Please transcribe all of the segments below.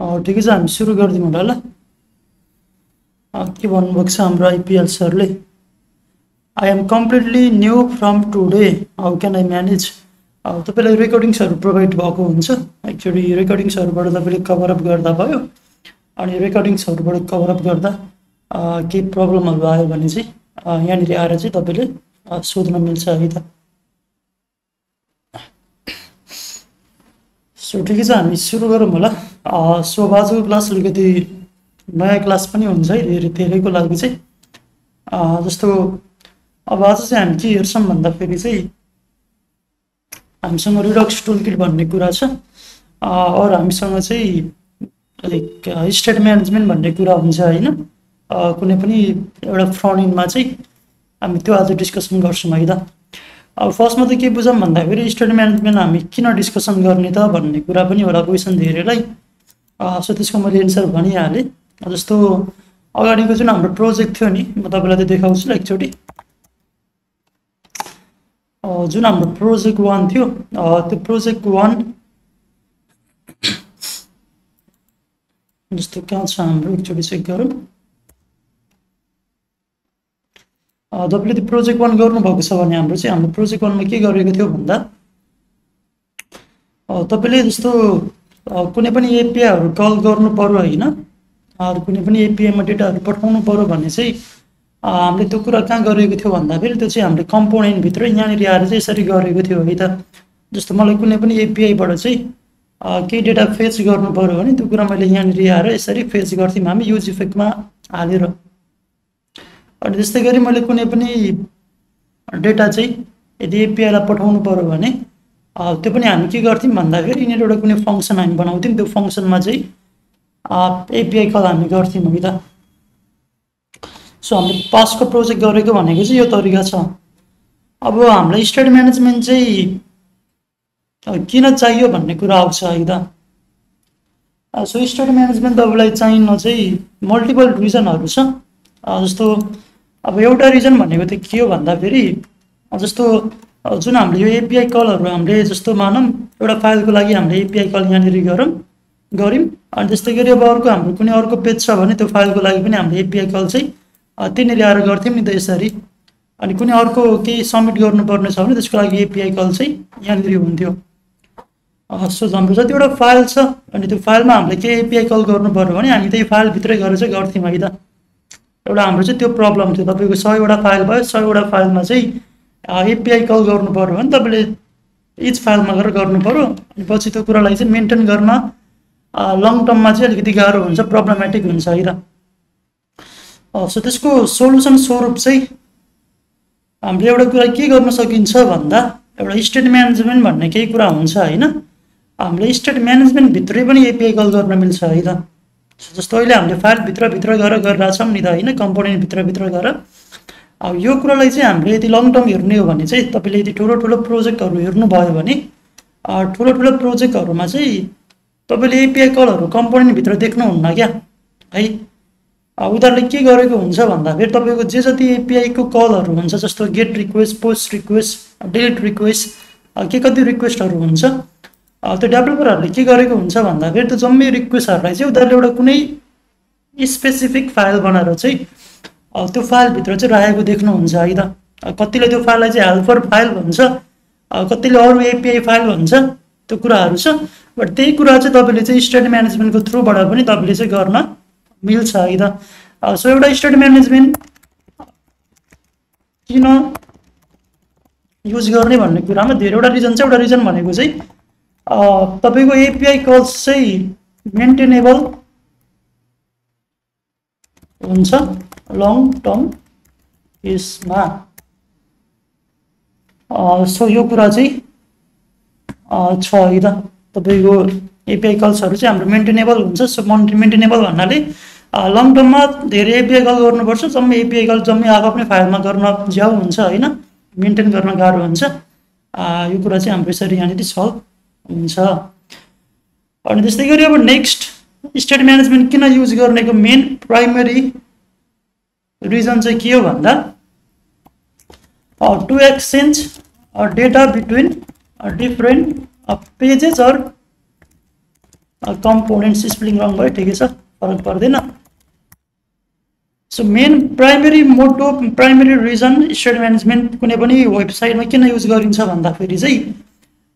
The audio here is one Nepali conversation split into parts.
ठिकै छ, हामी सुरु गरिदिउँ होला ल। के भन्नुभएको छ हाम्रो आइपिएल सरले? I am completely new from today, how can I manage? तपाईँलाई रेकर्डिङ्सहरू प्रोभाइड भएको हुन्छ। एक्चुअली रेकर्डिङ्सहरूबाट तपाईँले कभरअप गर्दा भयो, अनि रेकर्डिङ्सहरूबाट कभरअप गर्दा केही प्रब्लमहरू आयो भने चाहिँ यहाँनिर आएर चाहिँ तपाईँले सोध्न मिल्छ है त। सो ठिकै छ, हामी सुरु गरौँ होला। सो आजको क्लास अलिकति नयाँ क्लास पनि हुन्छ है धेरैको लागि चाहिँ। जस्तो अब आज चाहिँ हामी के हेर्छौँ भन्दाखेरि चाहिँ हामीसँग रिडक्स टुलकिट भन्ने कुरा छ, और हामीसँग चाहिँ लाइक स्टेट म्यानेजमेन्ट भन्ने कुरा हुन्छ होइन। कुनै पनि एउटा फ्रन्ट इन्डमा चाहिँ हामी त्यो आज डिस्कसन गर्छौँ है त। अब फर्स्टमा त के बुझौँ भन्दाखेरि स्टेट म्यानेजमेन्ट हामी किन डिस्कसन गर्ने त भन्ने कुरा पनि होला क्वेसन धेरैलाई। सो त्यसको मैले एन्सर भनिहालेँ। जस्तो अगाडिको जुन हाम्रो प्रोजेक्ट थियो नि, म तपाईँलाई त्यो देखाउँछु एकचोटि। जुन हाम्रो प्रोजेक्ट 1 थियो, त्यो प्रोजेक्ट 1 जस्तो कहाँ छ हाम्रो, एकचोटि चेक गरौँ। तपाईँले त्यो प्रोजेक्ट 1 गर्नुभएको छ भने हाम्रो प्रोजेक्ट 1 मा के गरेको थियो भन्दा तपाईँले जस्तो कुनै पनि एपिआईहरू कल गर्नु पर्यो होइन, कुनै पनि एपिआईमा डेटाहरू पठाउनु पर्यो भने चाहिँ हामीले त्यो कुरा कहाँ गरेको थियो भन्दाखेरि त्यो चाहिँ हामीले कम्पोनेन्टभित्रै यहाँनिर आएर चाहिँ यसरी गरेको थियो है त। जस्तो मलाई कुनै पनि एपिआईबाट चाहिँ केही डेटा फेच गर्नु पर्यो भने त्यो कुरा मैले यहाँनिर आएर यसरी फेच गर्थ्यौँ हामी युज इफेक्टमा हालेर। अनि त्यस्तै गरी मैले कुनै पनि डेटा चाहिँ यदि एपिआईलाई पठाउनु पर्यो भने त्यो पनि हामी के गर्थ्यौँ भन्दाखेरि यिनीहरू एउटा कुनै फङ्सन हामी बनाउँथ्यौँ, त्यो फङ्सनमा चाहिँ एपिआई कल हामी गर्थ्यौँ है त। सो हामीले पासको प्रोजेक्ट गरेको भनेको चाहिँ यो तरिका छ। अब हामीलाई स्टेट म्यानेजमेन्ट चाहिँ किन चाहियो भन्ने कुरा आउँछ है त। सो स्टेट म्यानेजमेन्ट तपाईँलाई चाहिन चाहिँ मल्टिपल रिजनहरू छ। जस्तो अब एउटा रिजन भनेको चाहिँ के हो भन्दाखेरि जस्तो जुन हामीले यो एपिआई कलहरू हामीले जस्तो मानौँ एउटा फाइलको लागि हामीले एपिआई कल यहाँनिर गऱ्यौँ, अनि त्यस्तै गरी अब अर्को हाम्रो कुनै अर्को पेज छ भने त्यो फाइलको लागि पनि हामीले एपिआई कल चाहिँ त्यहाँनिर आएर गर्थ्यौँ नि त यसरी। अनि कुनै अर्को केही सब्मिट गर्नुपर्ने छ भने त्यसको लागि एपिआई कल चाहिँ यहाँनिर हुन्थ्यो। सो हाम्रो जतिवटा फाइल छ अनि त्यो फाइलमा हामीले केही एपिआई कल गर्नु पर्यो भने हामी त्यही फाइलभित्रै गएर चाहिँ गर्थ्यौँ है त। एउटा हाम्रो चाहिँ त्यो प्रब्लम थियो, तपाईँको 100वटा फाइल भयो, 100वटा फाइलमा चाहिँ एपिआई कल गर्नु पर्यो भने तपाईँले इच फाइलमा गएर गर्नु पर्यो। अनि पछि त्यो कुरालाई चाहिँ मेन्टेन गर्न लङ टर्ममा चाहिँ अलिकति गाह्रो हुन्छ, प्रब्लमेटिक हुन्छ है त। सो त्यसको सोल्युसन स्वरूप चाहिँ हामीले एउटा कुरा के गर्न सकिन्छ भन्दा एउटा स्टेट म्यानेजमेन्ट भन्ने केही कुरा हुन्छ होइन। हामीले स्टेट म्यानेजमेन्टभित्रै पनि एपिआई कल गर्न मिल्छ है त। जस्तो अहिले हामीले फाइलभित्र गएर गरिरहेछौँ नि त होइन, कम्पोनेन्टभित्र गएर। अब यो कुरालाई चाहिँ हामीले यदि लङ टर्म हेर्ने हो भने चाहिँ तपाईँले यदि ठुलो प्रोजेक्टहरू हेर्नुभयो भने ठुलो प्रोजेक्टहरूमा चाहिँ तपाईँले एपिआई कलहरू कम्पोनेन्टभित्र देख्नुहुन्न क्या है। उनीहरूले के गरेको हुन्छ भन्दाखेरि तपाईँको जे जति एपिआईको कलहरू हुन्छ जस्तो get request, post request, delete request, के कति रिक्वेस्टहरू हुन्छ, त्यो डेभलपरहरूले के गरेको हुन्छ भन्दाखेरि त्यो जम्मै रिक्वेस्टहरूलाई चाहिँ उनीहरूले एउटा कुनै स्पेसिफिक फाइल बनाएर चाहिँ त्यो फाइलभित्र चाहिँ राखेको देख्नुहुन्छ है त। कतिले त्यो फाइललाई चाहिँ हेल्पर फाइल भन्छ, कतिले अरू एपिआई फाइल भन्छ, त्यो कुराहरू छ। बट त्यही कुरा चाहिँ तपाईँले चाहिँ स्टेट म्यानेजमेन्टको थ्रुबाट पनि तपाईँले चाहिँ गर्न मिल्छ है त। सो एउटा स्टेट म्यानेजमेन्ट किन युज गर्ने भन्ने कुरामा धेरैवटा रिजन छ। एउटा रिजन भनेको चाहिँ तपाईँको एपिआई कल्स चाहिँ मेन्टेनेबल हुन्छ लङ टर्म यसमा। सो यो कुरा चाहिँ छ है त। तपाईँको एपिआई कल्सहरू चाहिँ हाम्रो मेन्टेनेबल हुन्छ। सो मेन्टेनेबल भन्नाले लङ टर्ममा धेरै एपिआई कल गर्नुपर्छ, जम्मै एपिआई कल जम्मै आफ्नै फाइलमा गर्न ज्याउ हुन्छ होइन, मेन्टेन गर्न गाह्रो हुन्छ। यो कुरा चाहिँ हाम्रो यसरी यहाँनिर सल्भ हुन्छ। अनि त्यस्तै गरी अब नेक्स्ट स्टेट म्यानेजमेन्ट किन युज गर्नेको मेन प्राइमरी रिजन चाहिँ के हो भन्दा to exchange data between different pages or components spelling wrong भयो, ठिकै छ, फरक पर्दैन। So main primary motto, primary reason state management कुनै पनि वेबसाइटमा किन युज गरिन्छ भन्दाखेरि चाहिँ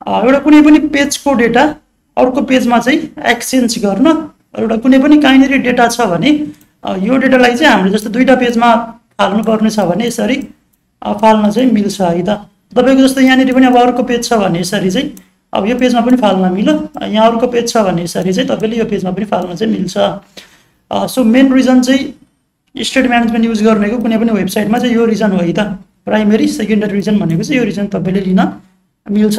एउटा कुनै पनि पेजको डेटा अर्को पेजमा चाहिँ एक्सचेन्ज गर्न, एउटा कुनै पनि कहीँनिर डेटा छ भने यो डेटालाई चाहिँ हामीले जस्तो दुईवटा पेजमा फाल्नुपर्ने छ भने यसरी फाल्न चाहिँ मिल्छ है त। तपाईँको जस्तो यहाँनिर पनि अब अर्को पेज छ भने यसरी चाहिँ अब यो पेजमा पनि फाल्न मिल्यो, यहाँ अर्को पेज छ भने यसरी चाहिँ तपाईँले यो पेजमा पनि फाल्न चाहिँ मिल्छ। सो मेन रिजन चाहिँ स्टेट म्यानेजमेन्ट युज गर्नेको कुनै पनि वेबसाइटमा चाहिँ यो रिजन हो है त। प्राइमेरी सेकेन्डरी रिजन भनेको चाहिँ यो रिजन तपाईँले लिन मिल्छ।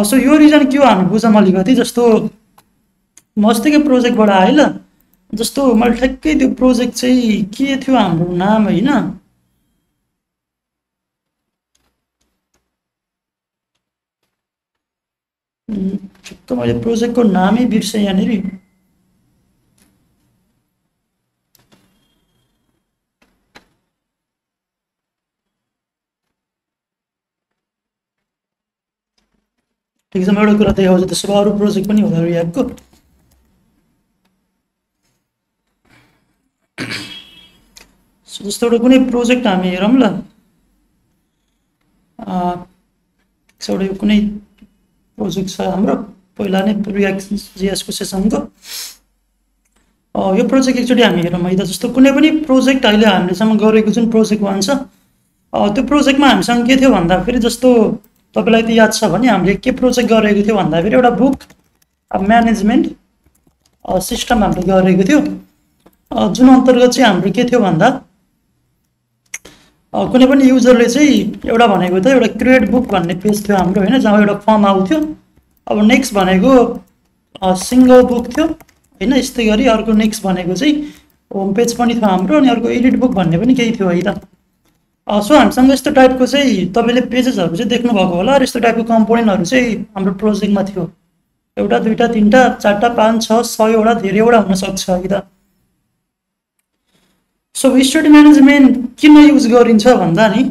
सो यो रिजन के हो हामी बुझौँ अलिकति। जस्तो म अस्तिकै प्रोजेक्टबाट आएँ ल, जस्तो मैले ठ्याक्कै त्यो प्रोजेक्ट चाहिँ के थियो हाम्रो नाम होइन, ठिक्क मैले प्रोजेक्टको नामै बिर्सेँ यहाँनिर। ठिक छ, म एउटा कुरा देखाउँछु, त्यसो भए अरू प्रोजेक्ट पनि होला रियाक्टको। जस्तो एउटा कुनै प्रोजेक्ट हामी हेरौँ ल, एउटा कुनै प्रोजेक्ट छ हाम्रो पहिला नै रियाक्ट जीएसको सेसनको। यो प्रोजेक्ट एकचोटि हामी हेरौँ है त। जस्तो कुनै पनि प्रोजेक्ट अहिले हामीसँग गरेको जुन प्रोजेक्ट 1 छ त्यो प्रोजेक्टमा हामीसँग के थियो भन्दाखेरि जस्तो तपाईँलाई त याद छ भने हामीले के प्रोजेक्ट गरेको थियो भन्दाखेरि एउटा बुक म्यानेजमेन्ट सिस्टम हामीले गरेको थियो, जुन अन्तर्गत चाहिँ हाम्रो के थियो भन्दा कुनै पनि युजरले चाहिँ एउटा भनेको त एउटा क्रिएट बुक भन्ने पेज थियो हाम्रो होइन, जहाँ एउटा फर्म आउँथ्यो। अब नेक्स्ट भनेको सिङ्गल बुक थियो होइन, यस्तै गरी अर्को नेक्स्ट भनेको चाहिँ होम पेज पनि थियो हाम्रो, अनि अर्को एडिट बुक भन्ने पनि केही थियो है त। सो हामीसँग यस्तो टाइपको चाहिँ तपाईँले पेजेसहरू चाहिँ देख्नुभएको होला, र यस्तो टाइपको कम्पोनेन्टहरू चाहिँ हाम्रो प्रोजेक्टमा थियो। एउटा दुईवटा तिनवटा चारवटा 5 6 100वटा धेरैवटा हुनसक्छ है त। सो स्टेट म्यानेजमेन्ट किन युज गरिन्छ भन्दा नि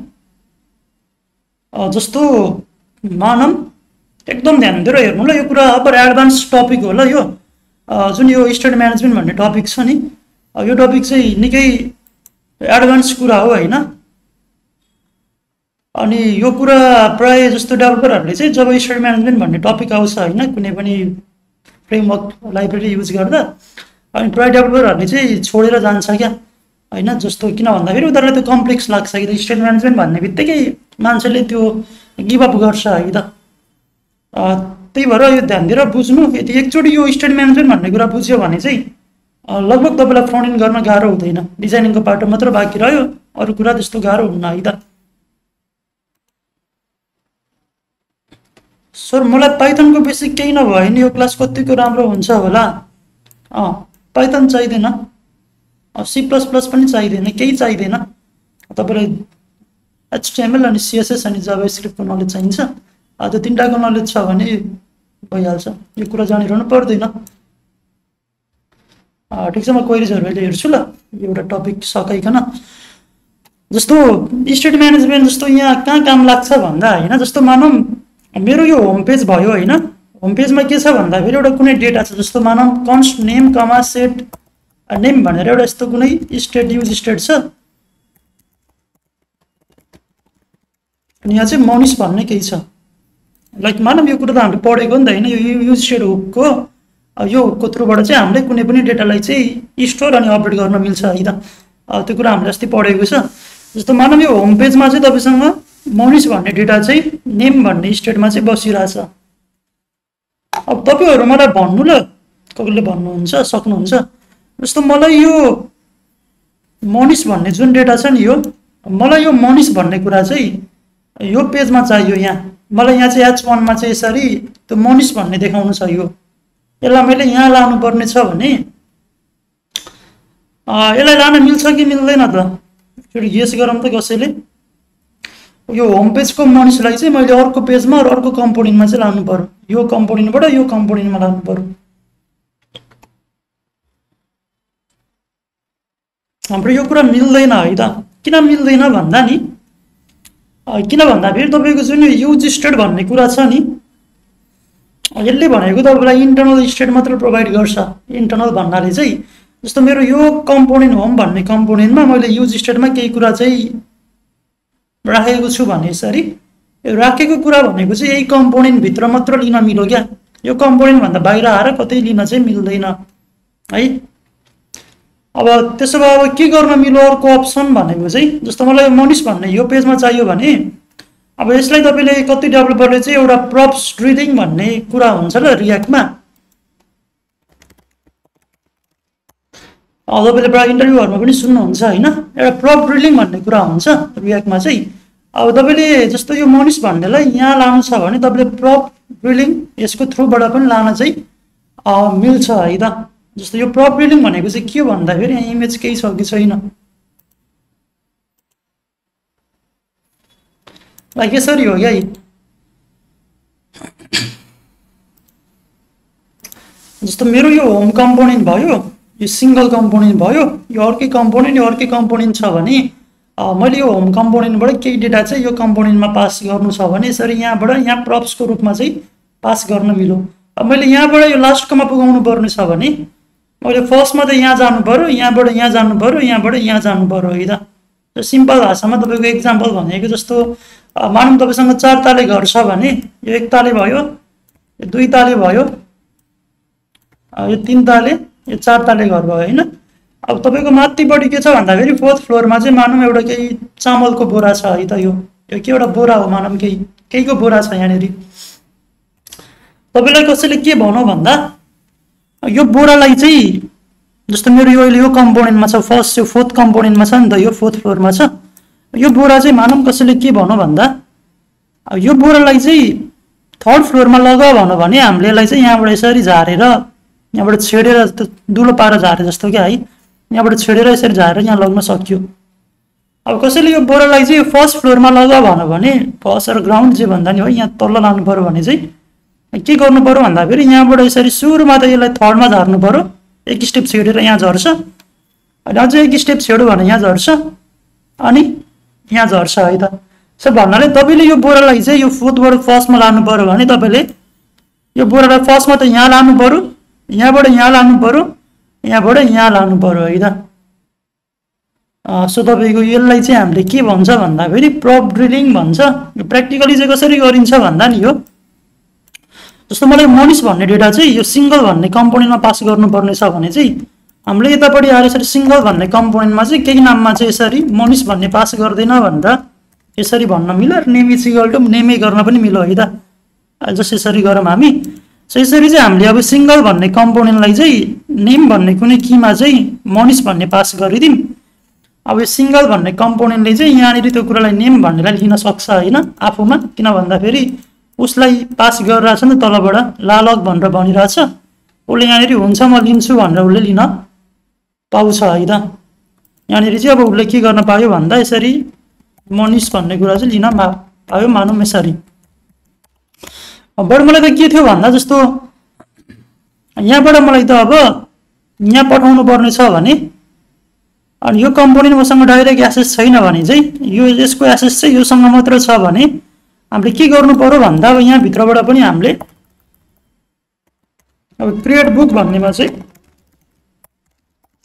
जस्तो मानौँ एकदम ध्यान दिएर हेर्नु ल, यो कुरा अब एडभान्स टपिक हो ल, यो जुन यो स्टेट म्यानेजमेन्ट भन्ने टपिक छ नि, यो टपिक चाहिँ निकै एडभान्स कुरा हो होइन। अनि यो कुरा प्राय जस्तो डेभलपरहरूले चाहिँ जब स्टेट म्यानेजमेन्ट भन्ने टपिक आउँछ होइन कुनै पनि फ्रेमवर्क लाइब्रेरी युज गर्दा, अनि प्राय डेभलपरहरूले चाहिँ छोडेर जान्छ क्या होइन। जस्तो किन भन्दाखेरि उनीहरूलाई त्यो कम्प्लेक्स लाग्छ कि त, स्टेट म्यानेजमेन्ट भन्ने बित्तिकै मान्छेले त्यो गिभअप गर्छ है त। त्यही भएर यो ध्यान दिएर बुझ्नु, यदि एकचोटि यो स्टेट म्यानेजमेन्ट भन्ने कुरा बुझ्यो भने चाहिँ लगभग तपाईँलाई फ्रन्ट एन्ड गर्न गाह्रो हुँदैन, डिजाइनिङको पाटो मात्र बाँकी रह्यो, अरू कुरा त्यस्तो गाह्रो हुन्न है त। सर मलाई पाइथनको बेसिक केही नभए नि यो क्लास कतिको राम्रो हुन्छ होला। पाइथन चाहिँदैन, C++ पनि चाहिँदैन, केही चाहिँदैन। तपाईँलाई HTML अनि CSS अनि जाभास्क्रिप्टको नलेज चाहिन्छ, त्यो तिनवटाको नलेज छ भने भइहाल्छ, यो कुरा जानिरहनु पर्दैन। ठिक छ, म क्वेरिजहरू अहिले हेर्छु ल एउटा टपिक सकाइकन। जस्तो स्टेट म्यानेजमेन्ट जस्तो यहाँ कहाँ काम लाग्छ भन्दा होइन, जस्तो मानौँ मेरो यो होम पेज भयो होइन, होम पेजमा के छ भन्दाखेरि एउटा कुनै डेटा छ, जस्तो मानौँ कन्स्ट नेम कमा सेट नेम भनेर एउटा यस्तो कुनै स्टेट युज स्टेट छ, अनि यहाँ चाहिँ मनिस भन्ने केही छ। लाइक मानौँ यो कुरा त हामीले पढेको नि त होइन, यो युज स्टेट हुकको यो हुकको थ्रुबाट चाहिँ हामीले कुनै पनि डेटालाई चाहिँ स्टोर अनि अपडेट गर्न मिल्छ है त। त्यो कुरा हामीले अस्ति पढेको छ। जस्तो मानौँ यो होम पेजमा चाहिँ तपाईँसँग मनिस भन्ने डेटा चाहिँ नेम भन्ने स्टेटमा चाहिँ बसिरहेछ। अब तपाईँहरू मलाई भन्नु ल, कसले भन्नुहुन्छ सक्नुहुन्छ, जस्तो मलाई यो मनिस भन्ने जुन डेटा छ नि, यो मलाई यो मनिस भन्ने कुरा चाहिँ यो पेजमा चाहियो, यहाँ मलाई यहाँ चाहिँ H1 मा चाहिँ यसरी त्यो मनिस भन्ने देखाउनु छ, यसलाई मैले यहाँ लानुपर्ने छ भने यसलाई लान मिल्छ कि मिल्दैन त, एकचोटि गेस गरौँ त कसैले। यो होम पेजको मनिसलाई चाहिँ मैले अर्को पेजमा र अर्को कम्पोनेन्टमा चाहिँ लानु पर्यो, यो कम्पोनेन्टबाट यो कम्पोनेन्टमा लानु पर्यो। हाम्रो यो कुरा मिल्दैन है त। किन मिल्दैन भन्दा नि, किन भन्दाखेरि तपाईँको जुन यो युज स्टेट भन्ने कुरा छ नि, यसले भनेको तपाईँलाई इन्टरनल स्टेट मात्र प्रोभाइड गर्छ। इन्टरनल भन्नाले चाहिँ जस्तो मेरो यो कम्पोनेन्ट होम भन्ने कम्पोनेन्टमा मैले युज स्टेटमा केही कुरा चाहिँ राखेको छु भने यसरी राखेको कुरा भनेको चाहिँ यही कम्पोनेन्टभित्र मात्र लिन मिल्यो क्या। यो कम्पोनेन्टभन्दा बाहिर आएर कतै लिन चाहिँ मिल्दैन है। अब त्यसो भए अब के गर्न मिल्यो अर्को अप्सन भनेको चाहिँ जस्तो मलाई मनिस भन्ने यो पेजमा चाहियो भने अब यसलाई तपाईँले कति डेभलपरले चाहिँ एउटा प्रप्स ड्रिलिङ भन्ने कुरा हुन्छ र रियाक्टमा। तपाईँले प्रायः इन्टरभ्यूहरूमा पनि सुन्नुहुन्छ होइन, एउटा प्रप ड्रिलिङ भन्ने कुरा हुन्छ रियाक्टमा चाहिँ। अब तपाईँले जस्तो यो मनिस भन्नेलाई यहाँ लानु छ भने तपाईँले प्रप ड्रिलिङ यसको थ्रुबाट पनि लान चाहिँ मिल्छ है त। जस्तो यो प्रप ड्रिलिङ भनेको चाहिँ के भन्दाखेरि यहाँ इमेज केही छ कि छैन, लाइक यसरी हो क्या। जस्तो मेरो यो होम कम्पोनेन्ट भयो, यो सिङ्गल कम्पोनेन्ट भयो, यो अर्कै कम्पोनेन्ट छ भने मैले यो होम कम्पोनेन्टबाट केही डेटा चाहिँ यो कम्पोनेन्टमा पास गर्नु छ भने यसरी यहाँबाट यहाँ प्रप्सको रूपमा चाहिँ पास गर्न मिल्यो। अब मैले यहाँबाट यो लास्टकोमा पुगाउनु पर्ने छ भने मैले फर्स्टमा त यहाँ जानु पऱ्यो, यहाँबाट यहाँ जानु पऱ्यो, यहाँबाट यहाँ जानु पऱ्यो है त। सिम्पल भाषामा तपाईँको एक्जाम्पल भनेको जस्तो मानौँ तपाईँसँग 4 ताले घर छ भने यो 1 ताले भयो, यो 2 ताले भयो, यो 3 ताले, यो 4 ताले घर भयो होइन। अब तपाईँको माथिपट्टि के छ भन्दाखेरि 4th फ्लोरमा चाहिँ मानौँ एउटा केही चामलको बोरा छ है त। यो के एउटा बोरा हो मानौँ, केहीको बोरा छ यहाँनिर। तपाईँलाई कसैले के भनौँ भन्दा यो बोरालाई चाहिँ जस्तो मेरो यो अहिले यो कम्पोनेन्टमा छ, फर्स्ट यो 4th कम्पोनेन्टमा छ नि त, यो 4th फ्लोरमा छ। यो बोरा चाहिँ मानौँ कसैले के भनौँ भन्दा यो बोरालाई चाहिँ 3rd फ्लोरमा लगा भनौँ भने हामीले यसलाई चाहिँ यहाँबाट यसरी झारेर यहाँबाट छेडेर दुलो पारेर झारे जस्तो क्या है, यहाँबाट छेडेर यसरी झारेर यहाँ लग्न सक्यो। अब कसैले यो बोरालाई चाहिँ 1st फ्लोरमा लगा भनौँ भने फर्स्ट र ग्राउन्ड जे भन्दा नि हो यहाँ तल्लो लानु पऱ्यो भने चाहिँ के गर्नु पऱ्यो भन्दाखेरि यहाँबाट यसरी सुरुमा त यसलाई 3rdमा झार्नु पऱ्यो, 1 स्टेप छेडेर यहाँ झर्छ, अनि अझै 1 स्टेप छेड्यो भने यहाँ झर्छ, अनि यहाँ झर्छ है त। सो भन्नाले तपाईँले यो बोरालाई चाहिँ यो 4thबाट 1stमा लानु पऱ्यो भने तपाईँले यो बोरालाई 1stमा त यहाँ लानु पऱ्यो, यहाँबाट यहाँ लानु पऱ्यो, यहाँबाट यहाँ लानु पऱ्यो है त। सो तपाईँको यसलाई चाहिँ हामीले के भन्छ भन्दाखेरि प्रप ड्रिलिङ भन्छ। यो प्र्याक्टिकली चाहिँ कसरी गरिन्छ भन्दा नि हो जस्तो मलाई मनिस भन्ने डेटा चाहिँ यो सिङ्गल भन्ने कम्पोनेन्टमा पास गर्नुपर्ने छ भने चाहिँ हामीले यतापट्टि आएर यसरी सिङ्गल भन्ने कम्पोनेन्टमा चाहिँ केही नाममा चाहिँ यसरी मनिस भन्ने पास गर्दैन भनेर यसरी भन्न मिल्यो, नेम इज इक्वल टु नेमै गर्न पनि मिल्यो है त। जस्ट यसरी गरौँ हामी। सो यसरी चाहिँ हामीले अब सिङ्गल भन्ने कम्पोनेन्टलाई चाहिँ नेम भन्ने कुनै कीमा चाहिँ मनिस भन्ने पास गरिदिउँ। अब यो सिङ्गल भन्ने कम्पोनेन्टले चाहिँ यहाँनिर त्यो कुरालाई नेम भन्नेलाई लिन सक्छ होइन आफूमा, किन भन्दाखेरि उसलाई पास गरिरहेछ नि त तलबाट लालक भनेर भनिरहेछ, उसले यहाँनिर हुन्छ म लिन्छु भनेर उसले लिन पाउँछ है त। यहाँनिर चाहिँ अब उसले के गर्न पायो भन्दा यसरी मनिस भन्ने कुरा चाहिँ लिन पायो मानौँ यसरी। बरु मलाई त के थियो भन्दा जस्तो यहाँबाट मलाई त अब यहाँ पठाउनु पर्ने छ भने अनि यो कम्पोनेन्ट मसँग डाइरेक्ट एसेस छैन भने चाहिँ यो यसको एसेस चाहिँ योसँग मात्र छ भने हामीले के गर्नु पर्यो भन्दा अब यहाँ भित्रबाट पनि हामीले अब क्रिएट बुक भन्नेमा चाहिँ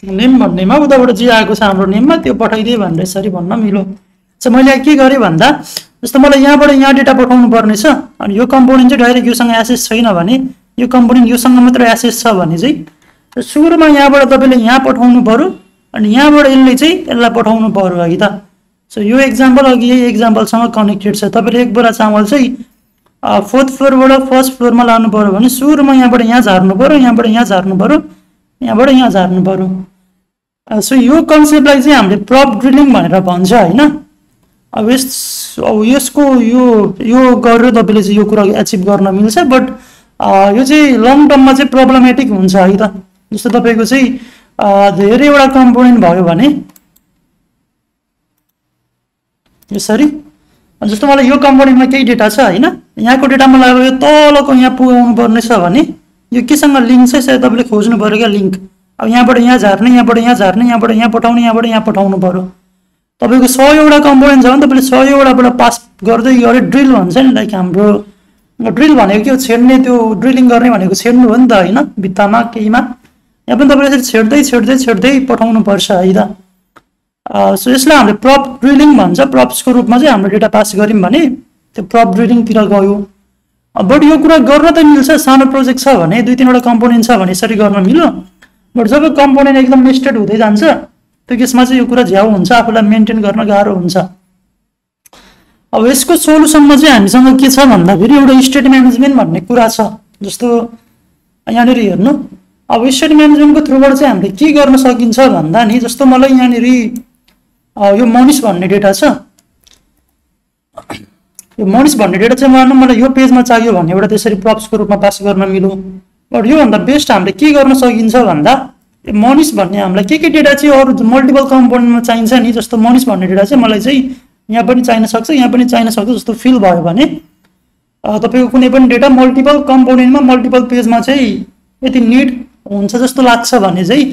नेम भन्नेमा उताबाट जे आएको छ हाम्रो नेममा त्यो पठाइदिए भनेर यसरी भन्न मिल्यो। चाहिँ मैले के गरेँ भन्दा जस्तो मलाई यहाँबाट यहाँ डेटा पठाउनु पर्ने छ अनि यो कम्पोनेन्ट चाहिँ डाइरेक्ट योसँग एसेस छैन भने यो कम्पोनेन्ट योसँग मात्र एसेस छ भने चाहिँ सुरुमा यहाँबाट तपाईँले यहाँ पठाउनु पर्यो अनि यहाँबाट यसले चाहिँ यसलाई पठाउनु पर्यो है त। सो यो एक्जाम्पल अघि यही एक्जाम्पलसँग कनेक्टेड छ। तपाईँले एक बोरा चामल चाहिँ 4th फ्लोरबाट 1st फ्लोरमा लानु पर्यो भने सुरुमा यहाँबाट यहाँ झार्नु पर्यो, यहाँबाट यहाँ झार्नु पर्यो, यहाँबाट यहाँ झार्नु पर्यो। सो यो कन्सेप्टलाई चाहिँ हामीले प्रप ड्रिलिङ भनेर भन्छ होइन। अब यसको यो गरेर तपाईँले चाहिँ यो कुरा एचिभ गर्न मिल्छ, बट यो चाहिँ लङ टर्ममा चाहिँ प्रब्लमेटिक हुन्छ है त। जस्तो तपाईँको चाहिँ धेरैवटा कम्पोनेन्ट भयो भने यसरी जस्तो मलाई यो कम्पोनेन्टमा केही डेटा छ होइन, यहाँको डेटा मलाई अब यो तलको यहाँ पुगाउनु पर्ने छ भने यो केसँग लिङ्क छ यसरी तपाईँले खोज्नु पऱ्यो क्या लिङ्क। अब यहाँबाट यहाँ झार्ने, यहाँबाट यहाँ झार्ने, यहाँबाट यहाँ पठाउने, यहाँबाट यहाँ पठाउनु पऱ्यो। तपाईँको 100 वटा कम्पोनेन्ट छ भने तपाईँले 100 वटाबाट पास गर्दै गरे ड्रिल भन्छ नि, लाइक हाम्रो ड्रिल भनेको के हो, छेड्ने, त्यो ड्रिलिङ गर्ने भनेको छेड्नु हो नि त होइन, भित्तामा केहीमा। यहाँ पनि तपाईँले यसरी छेड्दै छेड्दै छेड्दै पठाउनु पर्छ है त। सो यसलाई हामीले प्रप ड्रिलिङ भन्छ। प्रप्सको रूपमा चाहिँ हाम्रो डेटा पास गऱ्यौँ भने त्यो प्रप ड्रिलिङतिर गयो। बट यो कुरा गर्न त मिल्छ, सानो प्रोजेक्ट छ भने, 2-3वटा कम्पोनेन्ट छ भने यसरी गर्न मिल्यो। बट जब कम्पोनेन्ट एकदम नेस्टेड हुँदै जान्छ त्यो केसमा चाहिँ यो कुरा झ्याउ हुन्छ, आफूलाई मेन्टेन गर्न गाह्रो हुन्छ। अब यसको सोलुसनमा चाहिँ हामीसँग के छ भन्दाखेरि एउटा स्टेट म्यानेजमेन्ट भन्ने कुरा छ। जस्तो यहाँनिर हेर्नु, अब स्टेट म्यानेजमेन्टको थ्रुबाट चाहिँ हामीले के गर्न सकिन्छ भन्दा नि, जस्तो मलाई यहाँनिर यो मनिष भन्ने डेटा छ। यो मनिष भन्ने डेटा चाहिँ मानौँ मलाई यो पेजमा चाहियो भने एउटा त्यसरी प्रप्सको रूपमा पास गर्न मिल्यो। बट योभन्दा बेस्ट हामीले के गर्न सकिन्छ भन्दा, यो मनिष भन्ने हामीलाई के डेटा चाहिँ अरू मल्टिपल कम्पोनेन्टमा चाहिन्छ नि, जस्तो मनिष भन्ने डेटा चाहिँ मलाई चाहिँ यहाँ पनि चाहिन सक्छ, यहाँ पनि चाहिन सक्छ जस्तो फिल भयो भने तपाईँको कुनै पनि डेटा मल्टिपल कम्पोनेन्टमा मल्टिपल पेजमा चाहिँ यति निड हुन्छ जस्तो लाग्छ भने चाहिँ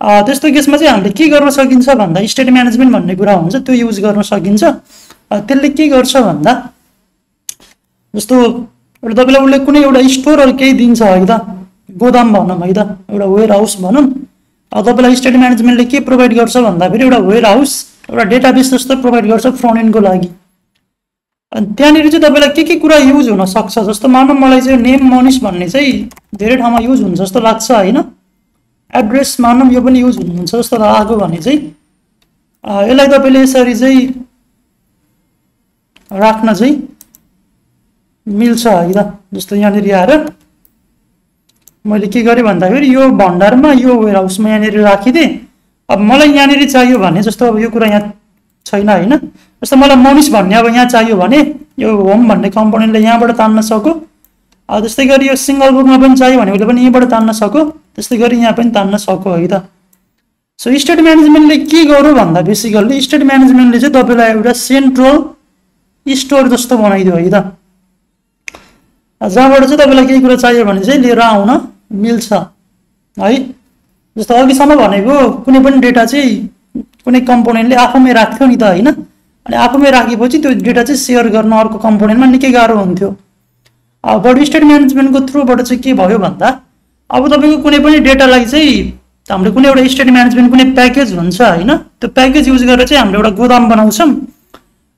त्यस्तो केसमा चाहिँ हामीले के गर्न सकिन्छ भन्दा स्टेट म्यानेजमेन्ट भन्ने कुरा हुन्छ, त्यो युज गर्न सकिन्छ। त्यसले के गर्छ भन्दा, जस्तो एउटा तपाईँलाई उसले कुनै एउटा स्टोरहरू केही दिन्छ है त, गोदाम भनौँ है त, एउटा वेयर हाउस भनौँ। तपाईँलाई स्टेट म्यानेजमेन्टले के प्रोभाइड गर्छ भन्दाखेरि एउटा वेयर हाउस, एउटा डेटाबेस जस्तो प्रोभाइड गर्छ फ्रन्ट एन्डको लागि। अनि त्यहाँनिर चाहिँ तपाईँलाई के कुरा युज हुनसक्छ, जस्तो मानौँ मलाई चाहिँ नेम मनिष भन्ने चाहिँ धेरै ठाउँमा युज हुन्छ जस्तो लाग्छ होइन। एड्रेस मानौँ यो पनि युज हुन्छ जस्तो लाग्यो भने चाहिँ यसलाई तपाईँले यसरी चाहिँ राख्न चाहिँ मिल्छ है त। जस्तो यहाँनिर आएर मैले के गरेँ भन्दाखेरि यो भण्डारमा यो वेयर हाउसमा यहाँनिर राखिदिएँ। अब मलाई यहाँनिर चाहियो भने, जस्तो अब यो कुरा यहाँ छैन होइन, जस्तो मलाई मनिष भन्ने अब यहाँ चाहियो भने यो होम भन्ने कम्पोनेन्टले यहाँबाट तान्न सक्यो। त्यस्तै गरी यो सिङ्गल बुकमा पनि चाहियो भने उसले पनि यहीँबाट तान्न सक्यो, त्यस्तै गरी यहाँ पनि तान्न सक्यो है त। सो स्टेट म्यानेजमेन्टले के गर्यो भन्दा बेसिकल्ली स्टेट म्यानेजमेन्टले चाहिँ तपाईँलाई एउटा सेन्ट्रल स्टोर जस्तो बनाइदियो है त, जहाँबाट चाहिँ तपाईँलाई केही कुरा चाहियो भने चाहिँ लिएर आउन मिल्छ है। जस्तो अघिसम्म भनेको कुनै पनि डेटा चाहिँ कुनै कम्पोनेन्टले आफूमै राख्थ्यो नि त होइन, अनि आफूमै राखेपछि त्यो डेटा चाहिँ सेयर गर्न अर्को कम्पोनेन्टमा निकै गाह्रो हुन्थ्यो। बट स्टेट म्यानेजमेन्टको थ्रुबाट चाहिँ के भयो भन्दा, अब तपाईँको कुनै पनि डेटालाई चाहिँ हामीले कुनै एउटा स्टेट म्यानेजमेन्ट कुनै प्याकेज हुन्छ होइन, त्यो प्याकेज युज गरेर चाहिँ हामीले एउटा गोदाम बनाउँछौँ।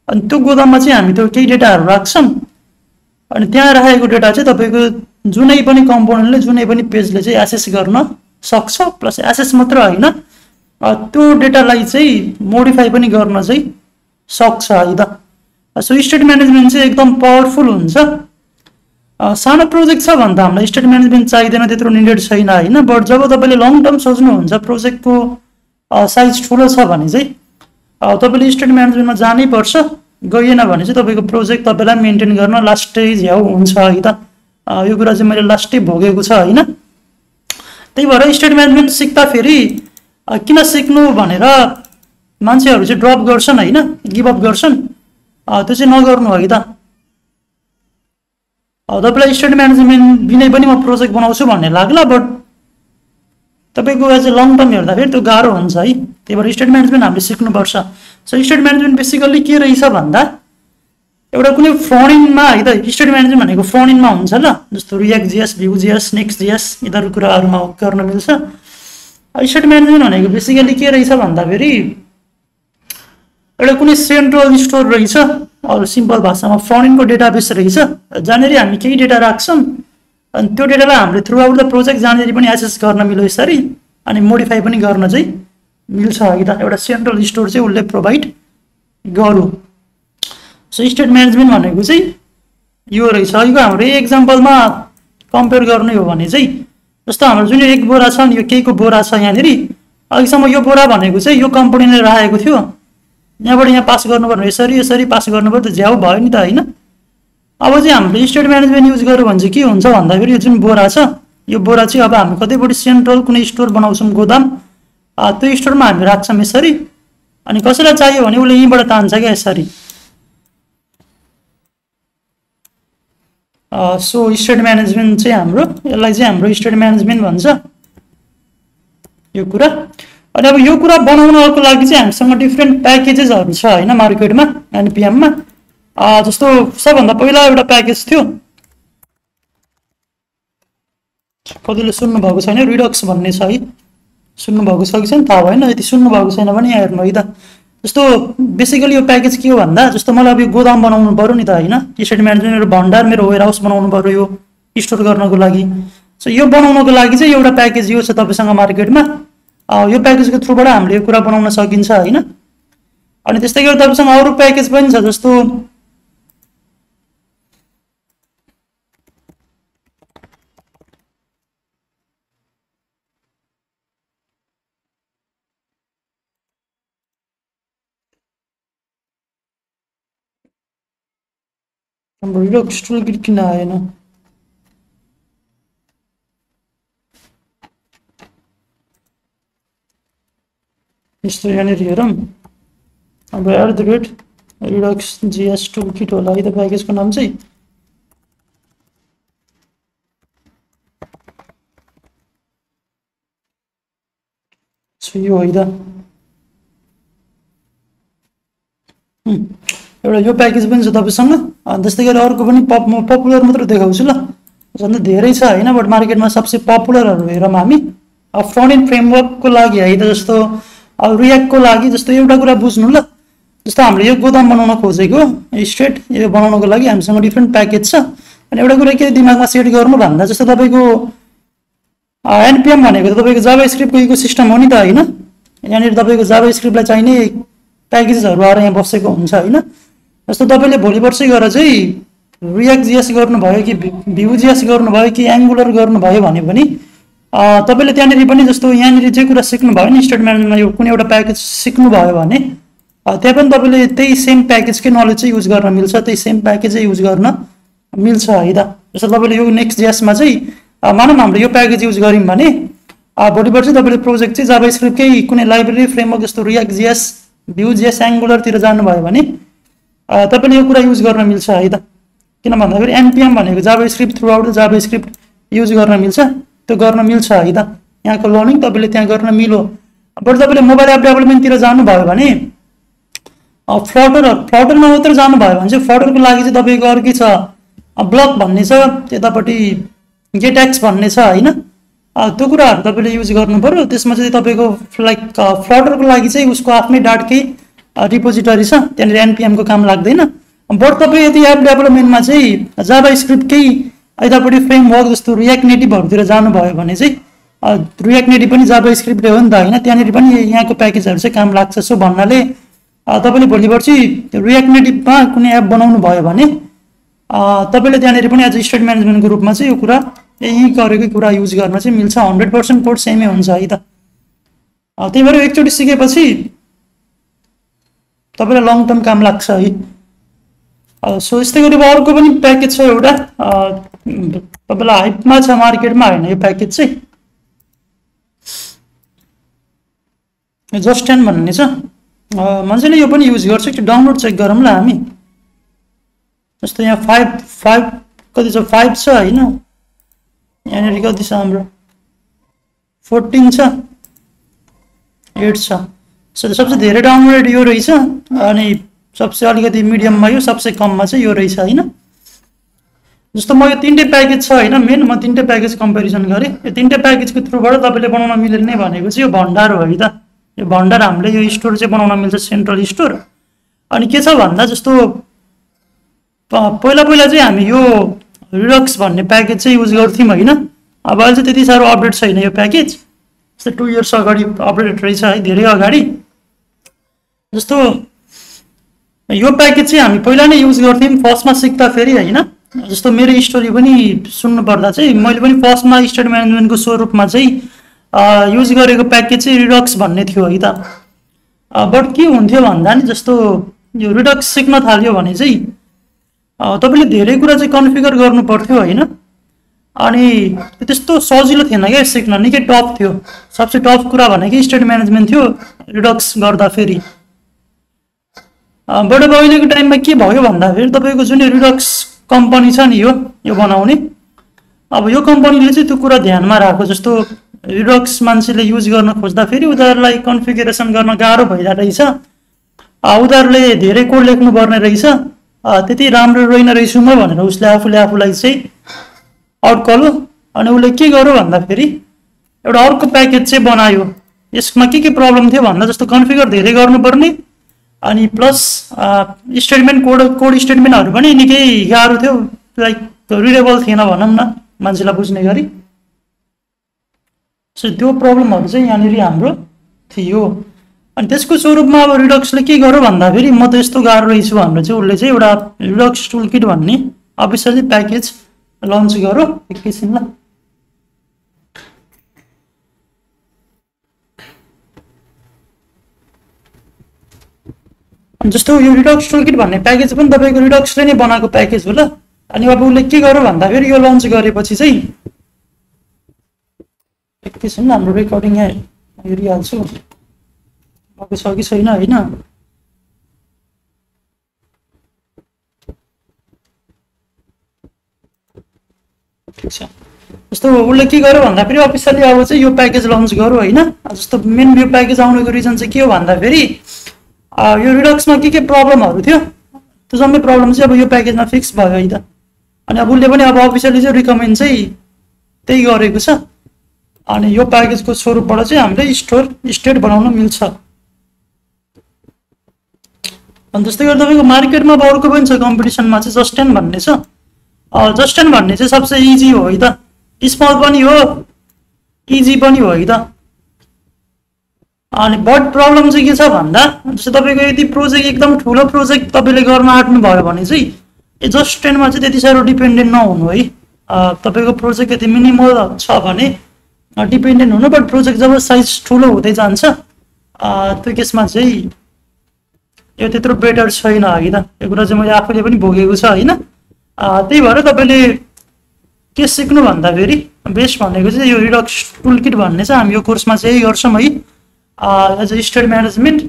अनि त्यो गोदाममा चाहिँ हामी त्यो केही डेटाहरू राख्छौँ। अनि त्यहाँ राखेको डेटा चाहिँ तपाईँको जुनै पनि कम्पोनेन्टले जुनै पनि पेजले चाहिँ एक्सेस गर्न सक्छ। प्लस एक्सेस मात्र होइन, त्यो डेटालाई चाहिँ मोडिफाई पनि गर्न चाहिँ सक्छ है त। सो स्टेट म्यानेजमेन्ट चाहिँ एकदम पावरफुल हुन्छ। सानो प्रोजेक्ट छ भने त हामीलाई स्टेट म्यानेजमेन्ट चाहिँदैन, त्यत्रो निडेड छैन होइन। बट जब तपाईँले लङ टर्म सोच्नुहुन्छ, प्रोजेक्टको साइज ठुलो छ भने चाहिँ तपाईँले स्टेट म्यानेजमेन्टमा जानै पर्छ। गइएन भने चाहिँ तपाईँको प्रोजेक्ट तपाईँलाई मेन्टेन गर्न लास्टै झ्याउ हुन्छ है त। यो कुरा चाहिँ मैले लास्टै भोगेको छ होइन। त्यही भएर स्टेट म्यानेजमेन्ट सिक्दाखेरि किन सिक्नु भनेर मान्छेहरू चाहिँ ड्रप गर्छन् होइन, गिभअप गर्छन्, त्यो चाहिँ नगर्नु है त। तपाईँलाई स्टेट म्यानेजमेन्ट बिनै पनि म प्रोजेक्ट बनाउँछु भन्ने लाग्ला, बट तपाईँको एज ए लङ टर्म हेर्दाखेरि त्यो गाह्रो हुन्छ है। त्यही भएर स्टेट म्यानेजमेन्ट हामीले सिक्नुपर्छ। सो स्टेट म्यानेजमेन्ट बेसिकल्ली के रहेछ भन्दा, एउटा कुनै फ्रन्ट एन्डमा है त, स्टेट म्यानेजमेन्ट भनेको फ्रन्ट एन्डमा हुन्छ ल, जस्तो react GS, view GS, next GS यिनीहरू कुराहरूमा गर्न मिल्छ। स्टेट म्यानेजमेन्ट भनेको बेसिकल्ली के रहेछ भन्दाखेरि एउटा कुनै सेन्ट्रल स्टोर रहेछ, अरू सिम्पल भाषामा फ्रन्ट एन्डको डेटाबेस रहेछ, जहाँनिर हामी केही डेटा राख्छौँ। अनि त्यो डेटालाई हामीले थ्रु आउट द प्रोजेक्ट जहाँनिर पनि एक्सेस गर्न मिल्यो यसरी, अनि मोडिफाई पनि गर्न चाहिँ मिल्छ है त। एउटा सेन्ट्रल स्टोर चाहिँ उसले प्रोभाइड गर्यो। सो स्टेट म्यानेजमेन्ट भनेको चाहिँ यो रहेछ। यो हाम्रो एक्जाम्पलमा कम्पेयर गर्ने हो भने चाहिँ, जस्तो हाम्रो जुन एक बोरा छ नि, यो केहीको बोरा छ यहाँनिर, अघिसम्म यो बोरा भनेको चाहिँ यो कम्पनीले राखेको थियो, यहाँबाट यहाँ पास गर्नुपर्ने यसरी यसरी पास गर्नुपर्छ, त झ्याउ भयो नि त होइन। अब चाहिँ हामीले स्टेट म्यानेजमेन्ट युज गर्यो भने चाहिँ के हुन्छ भन्दाखेरि यो जुन बोरा छ, यो बोरा चाहिँ अब हामी कतैपट्टि सेन्ट्रल कुनै स्टोर बनाउँछौँ गोदाम, त्यो स्टोरमा हामी राख्छौँ यसरी, अनि कसैलाई चाहियो भने उसले यहीँबाट तान्छ क्या यसरी। सो स्टेट म्यानेजमेन्ट चाहिँ हाम्रो, यसलाई चाहिँ हाम्रो स्टेट म्यानेजमेन्ट भन्छ यो कुरा। अनि अब यो कुरा बनाउनको लागि चाहिँ हामीसँग डिफ्रेन्ट प्याकेजेसहरू छ होइन मार्केटमा, एनपिएममा। जस्तो सबभन्दा पहिला एउटा प्याकेज थियो कतिले सुन्नु भएको छैन रिडक्स भन्ने छ है सुन्नु भएको छ कि छैन थाहा भएन यदि सुन्नु भएको छैन भने यहाँ हेर्नु है त जस्तो बेसिकली यो प्याकेज के हो भन्दा जस्तो मलाई अब यो गोदाम बनाउनु पर्यो नि त होइन एसेट म्यानेजमेन्ट मेरो भण्डार मेरो वेयर हाउस बनाउनु पर्यो यो स्टोर गर्नको लागि सो यो बनाउनको लागि चाहिँ एउटा प्याकेज यो छ तपाईँसँग मार्केटमा यो प्याकेजको थ्रुबाट हामीले यो कुरा बनाउन सकिन्छ होइन अनि त्यस्तै गरी तपाईँसँग अरू प्याकेज पनि छ जस्तो हाम्रो रिडक्स टुल किट किन आएन यस्तो यहाँनिर हेरौँ अब रिडक्स जिएस टुल किट होला है त प्याकेजको नाम चाहिँ सो यो है त एउटा यो प्याकेज पनि छ तपाईँसँग त्यस्तै गरी अर्को पनि पपुलर मात्र देखाउँछु ल झन् धेरै छ होइन बट मार्केटमा सबसे पपुलरहरू हेरौँ हामी फ्रन्ट एन्ड फ्रेमवर्कको लागि है त जस्तो अब रियाक्टको लागि जस्तो एउटा कुरा बुझ्नु ल जस्तो हामीले यो गोदाम बनाउन खोजेको स्ट्रेट यो बनाउनको लागि हामीसँग डिफ्रेन्ट प्याकेज छ अनि एउटा कुरा के दिमागमा सेट गर्नु भन्दा जस्तो तपाईँको एनपिएम भनेको त तपाईँको जाभा स्क्रिप्टको इकोसिस्टम हो नि त होइन यहाँनिर तपाईँको जाभा स्क्रिप्टलाई चाहिने प्याकेजेसहरू आएर यहाँ बसेको हुन्छ होइन जस्तो तपाईँले भोलि पर्सि गएर चाहिँ रियाक्ट जिएस गर्नुभयो कि भ्यू जिएस गर्नुभयो कि एङ्गुलर गर्नुभयो भने पनि तपाईँले त्यहाँनिर पनि जस्तो यहाँनिर जे कुरा सिक्नुभयो नि स्टेट म्यानेजमेन्टमा यो कुनै एउटा प्याकेज सिक्नुभयो भने त्यहाँ पनि तपाईँले त्यही सेम प्याकेजकै नलेज चाहिँ युज गर्न मिल्छ त्यही सेम प्याकेजै युज गर्न मिल्छ है त जस्तो तपाईँले यो नेक्स्ट जिएसमा चाहिँ मानौँ हामीले यो प्याकेज युज गऱ्यौँ भने भोलि पर्सि तपाईँले प्रोजेक्ट चाहिँ जाभा स्क्रिप्टकै कुनै लाइब्रेरी फ्रेमवर्क जस्तो रियाक्ट जिएस भ्यू जिएस एङ्गुलरतिर जानुभयो भने तपाईँले यो कुरा युज गर्न मिल्छ है त किन भन्दाखेरि एनपिएम भनेको JavaScript throughout JavaScript use गर्न मिल्छ त्यो गर्न मिल्छ है त यहाँको लर्निङ तपाईँले त्यहाँ गर्न मिलो बरु तपाईँले मोबाइल एप डेभलपमेन्टतिर जानुभयो भने फ्लटरमा मात्र जानुभयो भने चाहिँ फ्लटरको लागि चाहिँ तपाईँको अर्कै छ ब्लक भन्ने छ त्यतापट्टि गेटएक्स भन्ने छ होइन त्यो कुराहरू तपाईँले युज गर्नु पऱ्यो त्यसमा चाहिँ तपाईँको लाइक फ्लटरको लागि चाहिँ उसको आफ्नै डाटकै रिपोजिटरी छ त्यहाँनिर एनपिएमको काम लाग्दैन बट तपाईँ यदि एप डेभलपमेन्टमा चाहिँ जाभा स्क्रिप्टकै यतापट्टि फ्रेमवर्क जस्तो रियाक्ट नेटिभहरूतिर जानुभयो भने चाहिँ रियाक्ट नेटिभ पनि जाभा स्क्रिप्टै हो नि त होइन त्यहाँनिर पनि यहाँको प्याकेजहरू चाहिँ काम लाग्छ सो भन्नाले तपाईँले भोलि पर्सि रियाक्ट नेटिभमा कुनै एप बनाउनु भयो भने तपाईँले त्यहाँनिर पनि एज स्टेट म्यानेजमेन्टको रूपमा चाहिँ यो कुरा यही गरेकै कुरा युज गर्न चाहिँ मिल्छ 100% कोड सेमै हुन्छ है त त्यही भएर एकचोटि सिकेपछि तपाईँलाई लङ टर्म काम लाग्छ है सो यस्तै गरी अर्को पनि प्याकेज छ एउटा तपाईँलाई हाइपमा छ मार्केटमा होइन यो प्याकेज चाहिँ जस्ट 10 भन्ने छ मान्छेले यो पनि युज गर्छ कि डाउनलोड चेक गरौँ ल हामी जस्तो यहाँ 5 कति छ 5 छ होइन यहाँनिर कति छ हाम्रो 14 छ 8 छ सो सबसे धेरै डाउनलोड यो रहेछ अनि सबसे अलिकति मिडियममा यो सबसे कममा चाहिँ यो रहेछ होइन जस्तो म यो तीनटै प्याकेज छ होइन मेन म तीनटै प्याकेज कम्पेरिजन गरेँ यो तीनटै प्याकेजको थ्रुबाट तपाईँले बनाउन मिल्ने भनेको चाहिँ यो भण्डार हो है त यो भण्डार हामीले यो स्टोर चाहिँ बनाउन मिल्छ सेन्ट्रल स्टोर अनि के छ भन्दा जस्तो पहिला चाहिँ हामी यो रिडक्स भन्ने प्याकेज चाहिँ युज गर्थ्यौँ होइन अब अहिले चाहिँ त्यति साह्रो अपडेट छैन यो प्याकेज जस्तो 2 इयर्स अगाडि अपडेट रहेछ है धेरै अगाडि जस्तो यो प्याकेज चाहिँ हामी पहिला नै युज गर्थ्यौँ फर्स्टमा सिक्दाखेरि होइन जस्तो मेरो स्टोरी पनि सुन्नु पर्दा चाहिँ मैले पनि फर्स्टमा स्टेट म्यानेजमेन्टको स्वरूपमा चाहिँ युज गरेको प्याकेज चाहिँ रिडक्स भन्ने थियो है त बट के हुन्थ्यो भन्दा नि जस्तो यो रिडक्स सिक्न थाल्यो भने चाहिँ तपाईँले धेरै कुरा चाहिँ कन्फिगर गर्नु पर्थ्यो होइन अनि त्यस्तो सजिलो थिएन क्या सिक्न निकै टफ थियो सबसे टफ कुरा भनेकै स्टेट म्यानेजमेन्ट थियो रिडक्स गर्दाखेरि बट अब अहिलेको टाइममा के भयो भन्दाखेरि तपाईँको जुन रिडक्स कम्पनी छ नि यो बनाउने अब यो कम्पनीले चाहिँ त्यो कुरा ध्यानमा राखेको जस्तो रिडक्स मान्छेले युज गर्न खोज्दाखेरि उनीहरूलाई कन्फिगरेसन गर्न गाह्रो भइरहेको रहेछ उनीहरूले धेरै कोड लेख्नु पर्ने रहेछ त्यति राम्रो रहेन रहेछु म भनेर उसले आफूलाई चाहिँ अड्कलो अनि उसले के गर्यो भन्दाखेरि एउटा अर्को प्याकेज चाहिँ बनायो। यसमा के प्रब्लम थियो भन्दा जस्तो कन्फिगर धेरै गर्नुपर्ने अनि प्लस स्टेटमेन्ट कोड स्टेटमेन्टहरू पनि निकै गाह्रो थियो, लाइक रिडेबल थिएन भनौँ न मान्छेलाई बुझ्ने गरी। सो त्यो प्रब्लमहरू चाहिँ यहाँनिर हाम्रो थियो। अनि त्यसको स्वरूपमा अब रिडक्सले के गर्यो भन्दाखेरि म त यस्तो गाह्रो रहेछु भनेर चाहिँ उसले चाहिँ एउटा रिडक्स टुल किट भन्ने अफिसियली प्याकेज लन्च गर्यो एकैछिनलाई। जस्तो यो रिडक्स टुल किट भन्ने प्याकेज पनि तपाईँको रिडक्सले नै बनाएको प्याकेज हो ल। अनि अब उसले के गर्यो भन्दाखेरि यो लन्च गरेपछि चाहिँ एकैछिन हाम्रो रेकर्डिङ यहाँ हेरिहाल्छु भएको छ कि छैन होइन। ठिक छ, जस्तो उसले के गर्यो भन्दाखेरि अफिसियली अब चाहिँ यो प्याकेज लन्च गर्यो होइन। जस्तो मेन यो प्याकेज आउनुको रिजन चाहिँ के हो भन्दाखेरि यो रिडक्समा के प्रब्लमहरू थियो त्यो सबै प्रब्लम चाहिँ अब यो प्याकेजमा फिक्स भयो है त। अनि अब उसले पनि अब अफिसियली चाहिँ रिकमेन्ड चाहिँ त्यही गरेको छ। अनि यो प्याकेजको स्वरूपबाट चाहिँ हामीले स्टेट बनाउन मिल्छ। अनि त्यस्तै गरी तपाईँको मार्केटमा अब अर्को पनि छ कम्पिटिसनमा चाहिँ जस्टेन भन्ने छ। जस्टेन भन्ने चाहिँ सबसे इजी हो है त, स्मल पनि हो इजी पनि हो है त। अनि बट प्रब्लम चाहिँ के छ भन्दा जस्तो तपाईँको यदि प्रोजेक्ट एकदम ठुलो प्रोजेक्ट तपाईँले गर्न आँट्नु भयो भने चाहिँ जस्टेनमा चाहिँ त्यति साह्रो डिपेन्डेन्ट नहुनु है। तपाईँको प्रोजेक्ट यदि मिनिमल छ भने डिपेन्डेन्ट हुनु, बट प्रोजेक्ट जब साइज ठुलो हुँदै जान्छ त्यो केसमा चाहिँ यो त्यत्रो बेटर छैन है त। यो कुरा चाहिँ मैले आफूले पनि भोगेको छ होइन। त्यही भएर तपाईँले के सिक्नु भन्दाखेरि बेस्ट भनेको चाहिँ यो रिडक्स टुल किट भन्ने चाहिँ हामी यो कोर्समा चाहिँ यही गर्छौँ है एज अ स्टेट म्यानेजमेन्ट।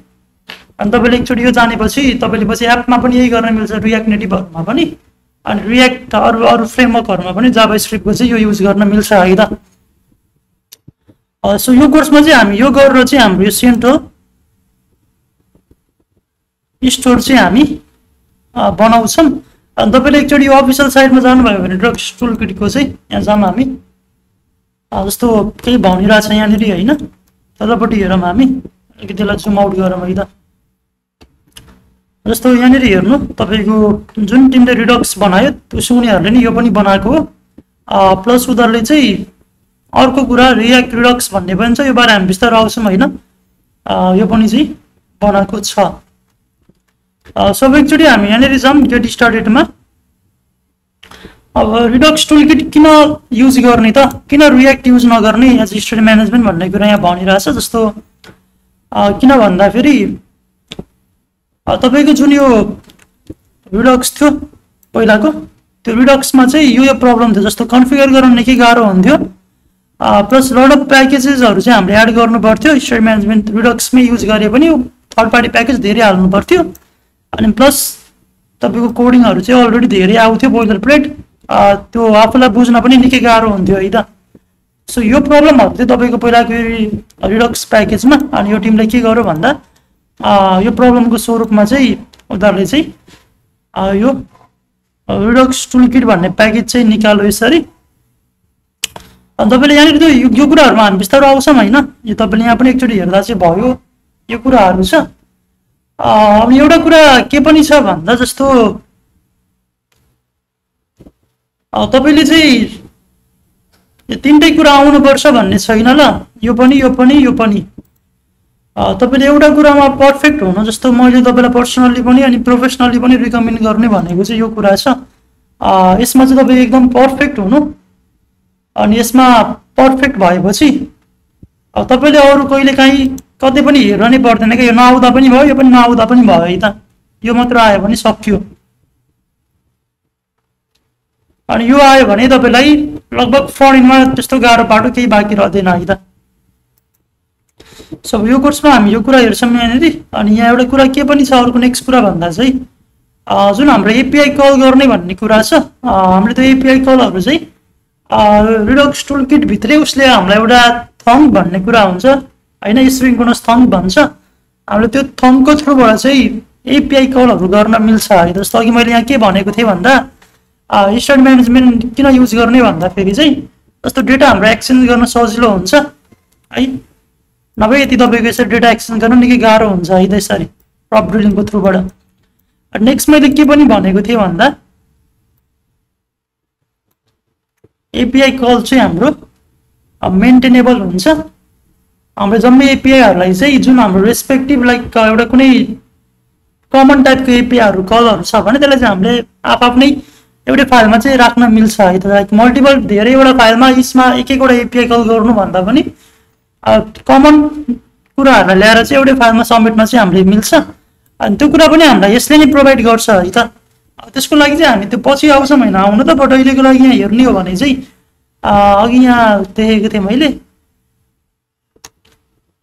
अनि तपाईँले एकचोटि यो जानेपछि तपाईँले पछि एपमा पनि यही गर्न मिल्छ, रियाक्ट नेटिभहरूमा पनि अनि रियाक्ट अरू फ्रेमवर्कहरूमा पनि जाभा स्क्रिप्टको चाहिँ यो युज गर्न मिल्छ है त। सो यो कोर्समा चाहिँ हामी यो गरेर चाहिँ हाम्रो यो सेन्ट्रल स्टोर चाहिँ हामी बनाउँछौँ। अनि तपाईँले एकचोटि यो अफिसियल साइटमा जानुभयो भने रिडक्स टुल किटको चाहिँ यहाँ जाऊँ हामी। जस्तो केही भनिरहेको छ यहाँनिर होइन, तलपट्टि हेरौँ हामी अलिकति त्यसलाई जुम आउट गरौँ है त। जस्तो यहाँनिर हेर्नु तपाईँको जुन टिमले रिडक्स बनायो त्यो उनीहरूले नि यो पनि बनाएको हो। प्लस उनीहरूले चाहिँ अर्को कुरा रियाक्ट रिडक्स भन्ने पनि छ, यो बारे हामी बिस्तारै आउँछौँ होइन। यो पनि चाहिँ बनाएको छ। सब एकचोटि हामी यहाँनिर जाऊँ गेट स्टार्टेडमा। अब रिडक्स टुल किट किन युज गर्ने त, किन रियाक्ट युज नगर्ने एज स्टेट म्यानेजमेन्ट भन्ने कुरा यहाँ भनिरहेछ। जस्तो किन भन्दाखेरि तपाईँको जुन यो रिडक्स थियो पहिलाको त्यो रिडक्समा चाहिँ यो प्रब्लम थियो। जस्तो कन्फिगर गर्न निकै गाह्रो हुन्थ्यो, प्लस लड अफ प्याकेजेसहरू चाहिँ हामीले एड गर्नु पर्थ्यो। स्टेट म्यानेजमेन्ट रिडक्समै युज गरे पनि थर्ड पार्टी प्याकेज धेरै हाल्नु पर्थ्यो। अनि प्लस तपाईँको कोडिङहरू चाहिँ अलरेडी धेरै आउँथ्यो बोइलर प्लेट, त्यो आफूलाई बुझ्न पनि निकै गाह्रो हुन्थ्यो है त। सो यो प्रब्लमहरू चाहिँ तपाईँको पहिलाको रिडक्स प्याकेजमा अनि यो टिमले के गर्यो भन्दा यो प्रब्लमको स्वरूपमा चाहिँ उनीहरूले चाहिँ यो रिडक्स टुल किट भन्ने प्याकेज चाहिँ निकाल्यो यसरी। अनि तपाईँले यहाँनिर त्यो यो कुराहरूमा हामी बिस्तारै आउँछौँ होइन। यो तपाईँले यहाँ पनि एकचोटि हेर्दा चाहिँ भयो यो कुराहरू छ। अब एउटा कुरा के पनि छ भन्दा जस्तो तपाईँले चाहिँ यो तिनटै कुरा आउनुपर्छ भन्ने छैन ल। यो पनि यो पनि यो पनि तपाईँले एउटा कुरामा पर्फेक्ट हुनु, जस्तो मैले तपाईँलाई पर्सनल्ली पनि अनि प्रोफेसनल्ली पनि रिकमेन्ड गर्ने भनेको चाहिँ यो कुरा छ। यसमा चाहिँ तपाईँ एकदम पर्फेक्ट हुनु। अनि यसमा पर्फेक्ट भएपछि अब तपाईँले अरू कहिले काहीँ कतै पनि हेर्न नै पर्दैन क्या। यो नआउँदा पनि भयो, यो पनि नआउँदा पनि भयो है त। यो मात्र आयो भने सक्यो। अनि यो आयो भने तपाईँलाई लगभग फर्डिङमा त्यस्तो गाह्रो पाटो केही बाँकी रहँदैन है त। सो यो कोर्समा हामी यो कुरा हेर्छौँ यहाँनिर। अनि यहाँ एउटा कुरा के पनि छ अर्को नेक्स्ट कुरा भन्दा चाहिँ जुन हाम्रो एपिआई कल गर्ने भन्ने कुरा छ, हामीले त्यो एपिआई कलहरू चाहिँ रिडक्स टुल किट भित्रै उसले हामीलाई एउटा थङ भन्ने कुरा हुन्छ होइन, एसिन्क्रोनस थङ भन्छ। हामीले त्यो थङको थ्रुबाट चाहिँ एपिआई कलहरू गर्न मिल्छ है। जस्तो अघि मैले यहाँ के भनेको थिएँ भन्दा स्टेट म्यानेजमेन्ट किन युज गर्ने भन्दाखेरि चाहिँ जस्तो डेटा हाम्रो एक्सचेन्ज गर्न सजिलो हुन्छ है, नभए यति तपाईँको यसरी डेटा एक्सचेन्ज गर्न निकै गाह्रो हुन्छ है त यसरी प्रप ड्रिलिङको थ्रुबाट। नेक्स्ट मैले के पनि भनेको थिएँ भन्दा एपिआई कल चाहिँ हाम्रो मेन्टेनेबल हुन्छ। हाम्रो जम्मै एपिआईहरूलाई चाहिँ जुन हाम्रो रेस्पेक्टिभ लाइक एउटा कुनै कमन टाइपको एपिआईहरू कलहरू छ भने त्यसलाई चाहिँ हामीले आफ्नै एउटै फाइलमा चाहिँ राख्न मिल्छ है त। लाइक मल्टिपल धेरैवटा फाइलमा यसमा एक एकवटा एपिआई कल गर्नुभन्दा पनि कमन कुराहरूलाई ल्याएर चाहिँ एउटै फाइलमा सब्मिटमा चाहिँ हामीले मिल्छ। अनि त्यो कुरा पनि हामीलाई यसले नै प्रोभाइड गर्छ है त। त्यसको लागि चाहिँ हामी त्यो पछि आउँछौँ होइन, आउनु त बट अहिलेको लागि यहाँ हेर्ने हो भने चाहिँ अघि यहाँ देखेको थिएँ मैले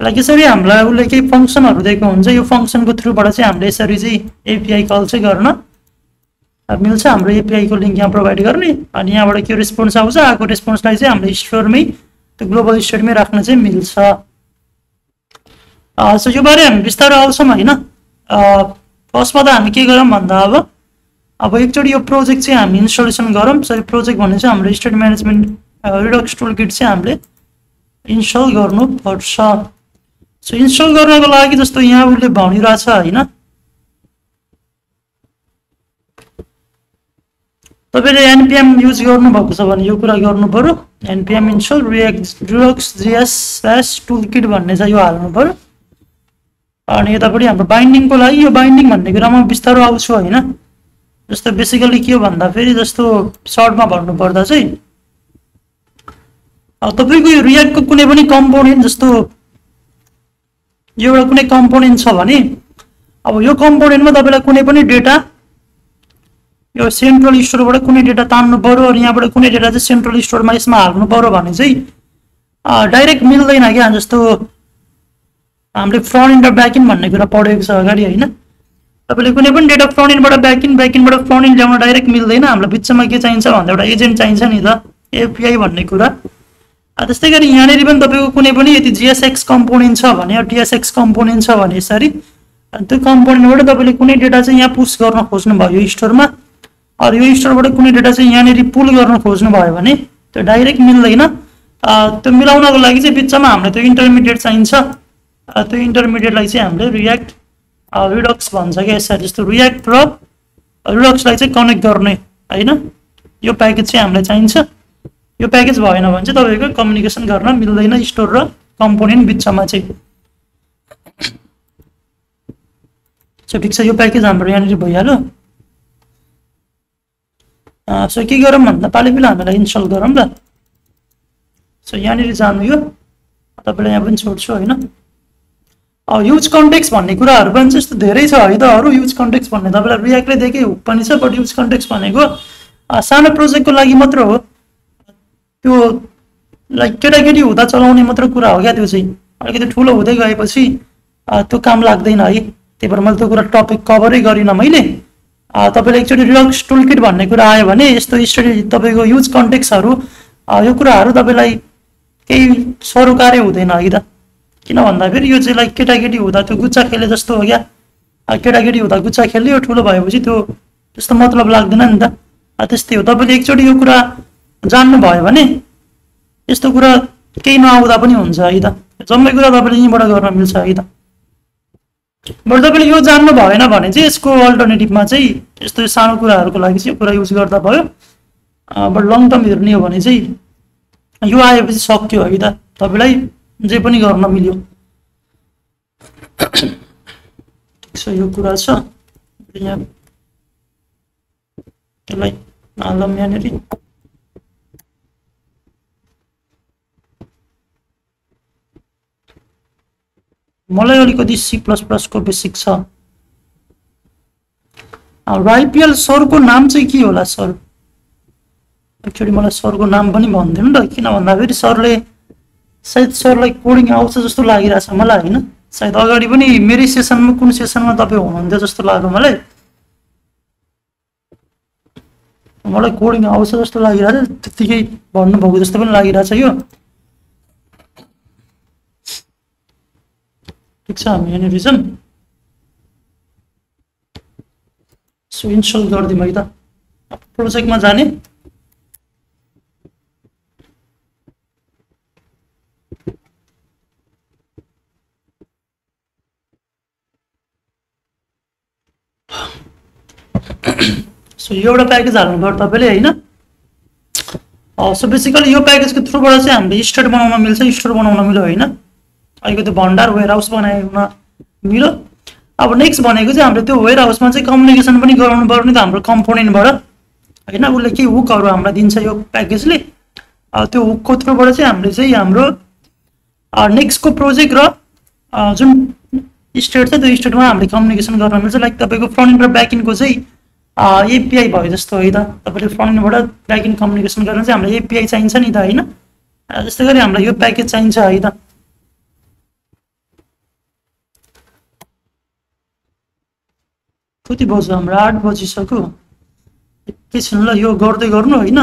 लाइक यसरी हामीलाई उसले केही फङ्सनहरू दिएको हुन्छ, यो फङ्सनको थ्रुबाट चाहिँ हामीले यसरी चाहिँ एपिआई कल चाहिँ गर्न मिल्छ। हाम्रो एपिआईको लिङ्क यहाँ प्रोभाइड गर्ने अनि यहाँबाट के रेस्पोन्स आउँछ, आएको रेस्पोन्सलाई चाहिँ हामीले स्टोरमै त्यो ग्लोबल स्टोरमै राख्न चाहिँ मिल्छ। सो यो बारे हामी बिस्तारै आउँछौँ होइन। फर्स्टमा त हामी के गरौँ भन्दा अब एकचोटि यो प्रोजेक्ट चाहिँ हामी इन्स्टलेसन गरौँ। सरी प्रोजेक्ट भन्ने चाहिँ हाम्रो स्टेट म्यानेजमेन्ट रिडक्स टुल किट चाहिँ हामीले इन्स्टल गर्नुपर्छ। सो इन्स्टल गर्नको लागि जस्तो यहाँ उसले भनिरहेछ होइन, तपाईँले एनपिएम युज गर्नुभएको छ भने यो कुरा गर्नु पऱ्यो, NPM install Redux JS toolkit भन्ने चाहिँ यो हाल्नु पऱ्यो। अनि यतापट्टि हाम्रो बाइन्डिङको लागि यो बाइन्डिङ भन्ने कुरामा बिस्तारो आउँछु होइन। जस्तो बेसिकली के हो भन्दाखेरि जस्तो सर्टमा भन्नुपर्दा चाहिँ तपाईँको यो रियाक्टको कुनै पनि कम्पोनेन्ट जस्तो यो एउटा कुनै कम्पोनेन्ट छ भने अब यो कम्पोनेन्टमा तपाईँलाई कुनै पनि डेटा यो सेन्ट्रल स्टोरबाट कुनै डेटा तान्नु पऱ्यो अनि यहाँबाट कुनै डेटा चाहिँ सेन्ट्रल स्टोरमा यसमा हाल्नु पऱ्यो भने चाहिँ डाइरेक्ट मिल्दैन क्या। जस्तो हामीले फ्रन्ट इन्ड र ब्याक इन्ड भन्ने कुरा पढेको छ अगाडि होइन। तपाईँले कुनै पनि डेटा फ्रन्ट इन्डबाट ब्याक इन्डबाट फ्रन्ट इन्ड ल्याउन डाइरेक्ट मिल्दैन, हामीलाई बिचमा के चाहिन्छ भन्दा एउटा एजेन्ट चाहिन्छ नि त, एपिआई भन्ने कुरा। त्यस्तै गरी यहाँनिर पनि तपाईँको कुनै पनि यदि जिएसएक्स कम्पोनेन्ट छ भने टिएसएक्स कम्पोनेन्ट छ भने यसरी त्यो कम्पोनेन्टबाट तपाईँले कुनै डेटा चाहिँ यहाँ पुस गर्न खोज्नुभयो यो स्टोरमा, अरू यो स्टोरबाट कुनै डेटा चाहिँ यहाँनिर पुल गर्न खोज्नुभयो भने त्यो डाइरेक्ट मिल्दैन। त्यो मिलाउनको लागि चाहिँ बिचमा हामीलाई त्यो इन्टरमिडिएट चाहिन्छ। त्यो इन्टरमिडिएटलाई चाहिँ हामीले रियाक्ट रिडक्स भन्छ क्या यसरी। जस्तो रियाक्ट र रिडक्सलाई चाहिँ कनेक्ट गर्ने होइन, यो प्याकेज चाहिँ हामीलाई चाहिन्छ। यो प्याकेज भएन भने चाहिँ तपाईँको कम्युनिकेसन गर्न मिल्दैन स्टोर र कम्पोनेन्ट बिचमा चाहिँ। सो ठिक छ, यो प्याकेज हाम्रो यहाँनिर भइहाल्यो। सो के गरौँ भन्दा पालि पहिला हामीलाई इन्स्टल गरौँ ल। सो यहाँनिर जानु, यो तपाईँलाई यहाँ पनि छोड्छु होइन। युज कन्टेक्स्ट भन्ने कुराहरू पनि चाहिँ यस्तो धेरै छ है त। अरू युज कन्टेक्स्ट भन्ने तपाईँलाई रियाक्टले दिएकै हुक पनि छ, बट युज कन्टेक्स्ट भनेको सानो प्रोजेक्टको लागि मात्र हो। त्यो लाइक केटाकेटी हुँदा चलाउने मात्र कुरा हो क्या, त्यो चाहिँ अलिकति ठुलो हुँदै गएपछि त्यो काम लाग्दैन है। त्यही भएर मैले त्यो कुरा टपिक कभरै गरिनँ मैले। तपाईँले एकचोटि रिडक्स टुल किट भन्ने कुरा आयो भने यस्तो स्टडी तपाईँको युज कन्टेक्स्टहरू यो कुराहरू तपाईँलाई केही सरोकारै हुँदैन है त। किन भन्दाखेरि यो चाहिँ लाइक केटाकेटी हुँदा त्यो गुच्चा खेले जस्तो हो क्या। केटाकेटी हुँदा गुच्चा खेल्यो, ठुलो भएपछि त्यो त्यस्तो मतलब लाग्दैन नि त। त्यस्तै हो, तपाईँले एकचोटि यो कुरा जान्नुभयो भने यस्तो कुरा केही नआउँदा पनि हुन्छ है त। जम्मै कुरा तपाईँले यहीँबाट गर्न मिल्छ है त। बरु तपाईँले यो जान्नु भएन भने चाहिँ यसको अल्टरनेटिभमा चाहिँ यस्तो सानो कुराहरूको लागि चाहिँ यो कुरा युज गर्दा भयो। बट लङ टर्म हेर्ने हो भने चाहिँ यो आएपछि सक्यो है त, तपाईँलाई जे पनि गर्न मिल्यो। ठिक छ, यो कुरा छ। यहाँ यसलाई हालौँ यहाँनिर। मलाई अलिकति C++ को बेसिक छ। आइपिएल सरको नाम चाहिँ के होला सर? एक्चुअली मलाई सरको नाम पनि भन्दैन त, किन भन्दाखेरि सरले सायद सरलाई कोडिङ आउँछ जस्तो लागिरहेछ मलाई होइन। सायद अगाडि पनि मेरै सेसनमा कुन सेसनमा तपाईँ हुनुहुन्थ्यो जस्तो लाग्यो मलाई। मलाई कोडिङ आउँछ जस्तो लागिरहेछ, त्यतिकै भन्नुभएको जस्तो पनि लागिरहेछ यो। ठिक छ, हामी यहाँनिर छौँ। सो इन्स्टल गरिदिउँ है त। प्रोजेक्टमा जाने, सो यो एउटा प्याकेज हाल्नु पर्यो तपाईँले होइन। सो बेसिकली यो प्याकेजको थ्रुबाट चाहिँ हामीले स्टोर बनाउन मिल्छ, स्टोर बनाउन मिल्यो होइन। अलिकति भण्डार वेयर हाउस बनाउन मिल्यो। अब नेक्स्ट भनेको चाहिँ हाम्रो त्यो वेयर हाउसमा चाहिँ कम्युनिकेसन पनि गराउनु पर्यो नि त हाम्रो कम्पोनेन्टबाट होइन। उसले केही हुकहरू हामीलाई दिन्छ यो प्याकेजले। त्यो हुकको थ्रुबाट चाहिँ हामीले चाहिँ हाम्रो नेक्स्टको प्रोजेक्ट र जुन स्टेट छ त्यो स्टेटमा हामीले कम्युनिकेसन गर्न मिल्छ। लाइक तपाईँको फ्रन्ट एन्ड र ब्याक एन्डको चाहिँ एपिआई भयो जस्तो है त। तपाईँले फ्रन्ट एन्डबाट ब्याक एन्ड कम्युनिकेसन गर्न चाहिँ हामीलाई एपिआई चाहिन्छ नि त होइन। जस्तै गरी हामीलाई यो प्याकेज चाहिन्छ है त। कति बज्यो हाम्रो 8 बजिसक्यो। एकैछिन ल यो गर्दै गर्नु होइन।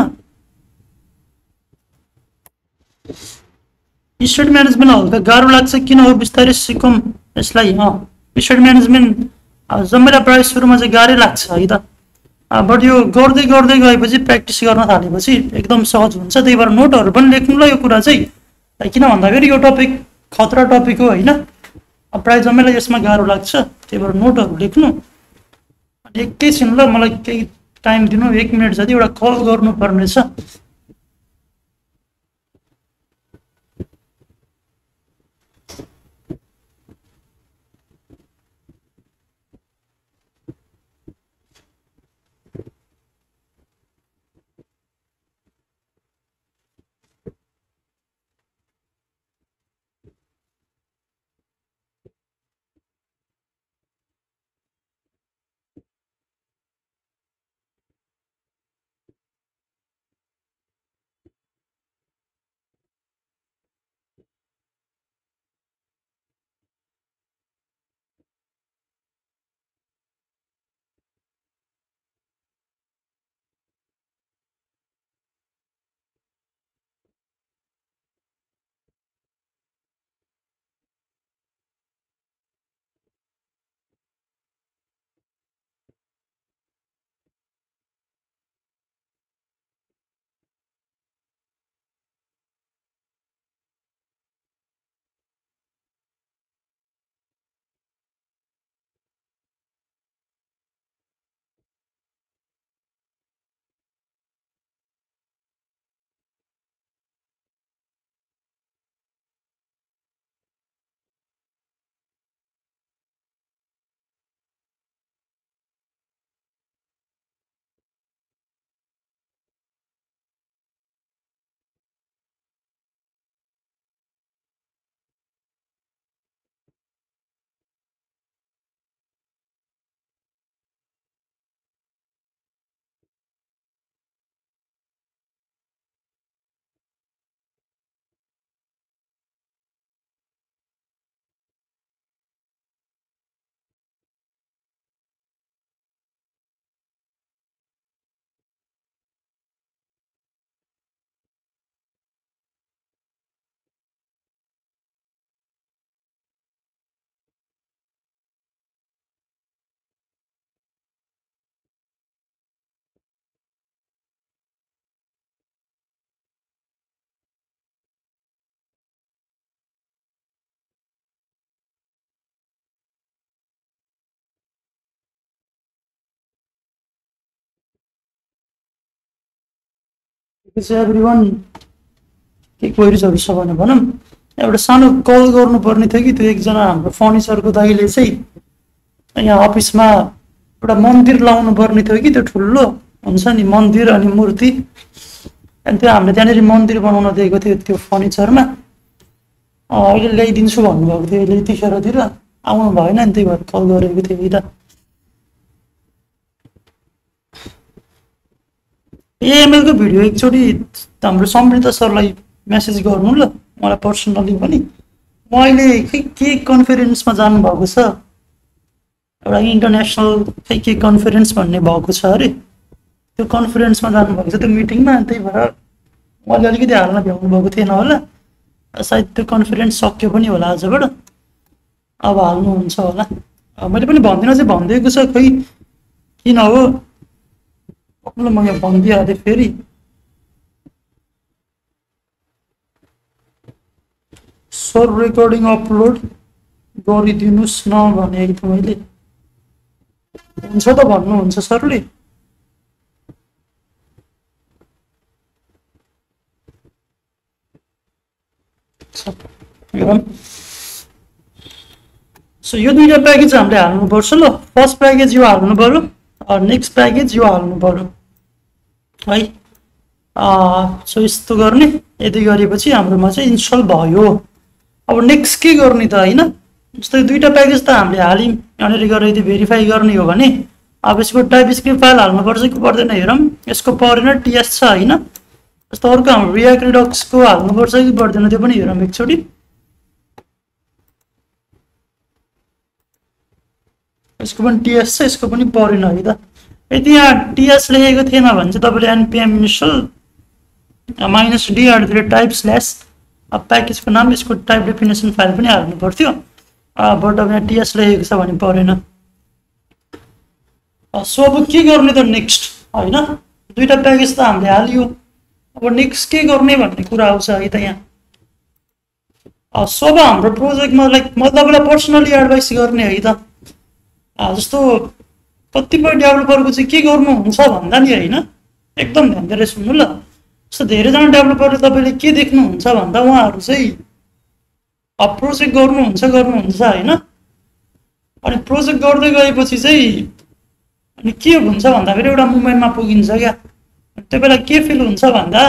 स्टेट म्यानेजमेन्ट हल्का गाह्रो लाग्छ किन हो बिस्तारै सिकौँ यसलाई। स्टेट म्यानेजमेन्ट जम्मेला प्रायः सुरुमा चाहिँ गाह्रै लाग्छ है त। बट यो गर्दै गर्दै गएपछि प्र्याक्टिस गर्न थालेपछि एकदम सहज हुन्छ। त्यही भएर नोटहरू पनि लेख्नु ल यो कुरा चाहिँ। किन भन्दाखेरि यो टपिक खतरा टपिक हो होइन। प्रायः जम्मेलाई यसमा गाह्रो लाग्छ, त्यही भएर नोटहरू लेख्नु। एकैछिन ल मलाई केही टाइम दिनु, 1 मिनट जति एउटा कल गर्नुपर्ने छ। एभ्रिवान के क्वेरिजहरू छ भने भनौँ। एउटा सानो कल गर्नुपर्ने थियो कि त्यो एकजना हाम्रो फर्निचरको दाइले चाहिँ यहाँ अफिसमा एउटा मन्दिर लाउनु पर्ने थियो कि त्यो ठुलो हुन्छ नि मन्दिर अनि मूर्ति। अनि त्यो हामीले त्यहाँनिर मन्दिर बनाउन दिएको थियो त्यो फर्निचरमा। अहिले ल्याइदिन्छु भन्नुभएको थियो, अहिले यतिखेरतिर आउनु भएन नि, त्यही भएर कल गरेको थियो कि त। एएमएलको भिडियो एकचोटि हाम्रो समृद्ध सरलाई मेसेज गर्नु ल, मलाई पर्सनली पनि। म अहिले के कन्फरेन्समा जानुभएको छ, एउटा इन्टरनेसनल के कन्फरेन्स भन्ने भएको छ अरे। त्यो कन्फरेन्समा जानुभएको छ त्यो मिटिङमा, त्यही भएर उहाँले अलिकति हाल्न भ्याउनु भएको थिएन होला। सायद त्यो कन्फरेन्स सक्यो पनि होला आजबाट, अब हाल्नुहुन्छ होला। मैले पनि भन्दिनँ चाहिँ भनिदिएको छ, खै किन हो ल म यहाँ भनिदिइहालेँ फेरि। सर रेकर्डिङ अपलोड गरिदिनुहोस् न भनेको थिएँ मैले। हुन्छ त भन्नुहुन्छ सरले? सो यो दुईटा प्याकेज हामीले हाल्नुपर्छ ल। फर्स्ट प्याकेज यो हाल्नु पर्यो, नेक्स्ट प्याकेज यो हाल्नु पर्यो है। सो यस्तो गर्ने, यदि गरेपछि हाम्रोमा चाहिँ इन्स्टल भयो। अब नेक्स्ट के गर्ने त होइन, जस्तै दुईटा प्याकेज त हामीले हाल्यौँ, यहाँनिर गएर यदि भेरिफाई गर्ने हो भने अब यसको टाइप स्क्रिप्ट फाइल हाल्नुपर्छ कि पर्दैन हेरौँ। यसको परेन, टिएस छ होइन। जस्तो अर्को हाम्रो रियाक्ट रिडक्सको हाल्नुपर्छ कि पर्दैन त्यो पनि हेरौँ एकचोटि। यसको पनि टिएस छ, यसको पनि परेन है त। यदि यहाँ टिएस लेखेको थिएन भने चाहिँ तपाईँले npm install -d /type/ अब प्याकेजको नाम, यसको टाइप डेफिनेसन फाइल पनि हाल्नु पर्थ्यो, बट अब यहाँ टिएस लेखेको छ भने परेन। सो अब के गर्ने त नेक्स्ट होइन, दुईटा प्याकेज त हामीले हाल्यो, अब नेक्स्ट के गर्ने भन्ने कुरा आउँछ है त यहाँ। सो अब हाम्रो प्रोजेक्टमा लाइक म तपाईँलाई पर्सनली एडभाइस गर्ने है त, जस्तो कतिपय डेभलपरको चाहिँ के गर्नुहुन्छ भन्दा नि होइन, एकदम ध्यान दिएर सुन्नु ल। जस्तो धेरैजना डेभलपरले तपाईँले के देख्नुहुन्छ भन्दा उहाँहरू चाहिँ प्रोजेक्ट गर्नुहुन्छ होइन, अनि प्रोजेक्ट गर्दै गएपछि चाहिँ अनि के हुन्छ भन्दाखेरि एउटा मोमेन्टमा पुगिन्छ क्या। त्यो बेला के फिल हुन्छ भन्दा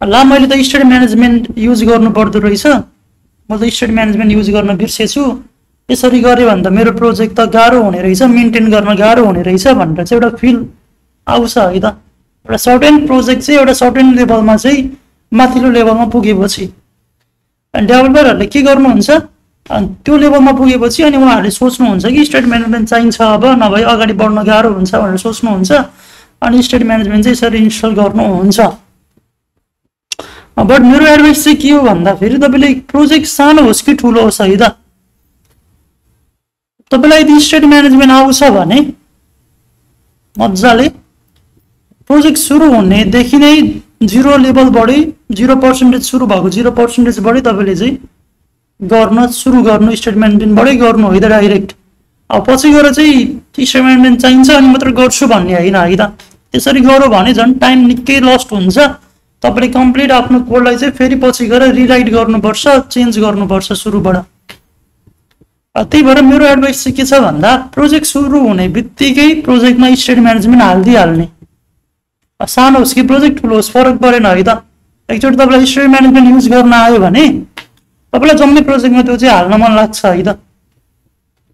ला मैले त स्टेट म्यानेजमेन्ट युज गर्नु पर्दो रहेछ, म त स्टेट म्यानेजमेन्ट युज गर्न बिर्सेछु, यसरी गरेँ भने त मेरो प्रोजेक्ट त गाह्रो हुने रहेछ, मेन्टेन गर्न गाह्रो हुने रहेछ भनेर चाहिँ एउटा फिल आउँछ है त। एउटा सर्टेन प्रोजेक्ट चाहिँ एउटा सर्टेन लेभलमा चाहिँ माथिल्लो लेभलमा पुगेपछि अनि डेभलपरहरूले के गर्नुहुन्छ, अनि त्यो लेभलमा पुगेपछि अनि उहाँहरूले सोच्नुहुन्छ कि स्टेट म्यानेजमेन्ट चाहिन्छ, अब नभए अगाडि बढ्न गाह्रो हुन्छ भनेर सोच्नुहुन्छ, अनि स्टेट म्यानेजमेन्ट चाहिँ यसरी इन्स्टल गर्नुहुन्छ। बट मेरो एडभाइस चाहिँ के हो भन्दाखेरि तपाईँले प्रोजेक्ट सानो होस् कि ठुलो होस् है त, तपाईँलाई यदि स्टेट म्यानेजमेन्ट आउँछ भने मजाले प्रोजेक्ट सुरु हुनेदेखि नै 0 लेभलबाटै 0% सुरु भएको 0%बाटै तपाईँले चाहिँ गर्न सुरु गर्नु, स्टेट म्यानेजमेन्टबाटै गर्नु है त डाइरेक्ट। अब पछि गएर चाहिँ स्टेट म्यानेजमेन्ट चाहिन्छ अनि मात्र गर्छु भन्ने होइन है त। त्यसरी गर्यो भने झन् टाइम निकै लस्ट हुन्छ, तपाईँले कम्प्लिट आफ्नो कोडलाई चाहिँ फेरि पछि गएर रिराइट गर्नुपर्छ, चेन्ज गर्नुपर्छ सुरुबाट। त्यही भएर मेरो एडभाइस चाहिँ के छ भन्दा प्रोजेक्ट सुरु हुने बित्तिकै प्रोजेक्टमा स्टेट म्यानेजमेन्ट हालिदिइहाल्ने, सानो होस् कि प्रोजेक्ट ठुलो होस् फरक परेन है त। एकचोटि तपाईँलाई स्टेट म्यानेजमेन्ट युज गर्न आयो भने तपाईँलाई जम्मै प्रोजेक्टमा त्यो चाहिँ हाल्न मन लाग्छ है त।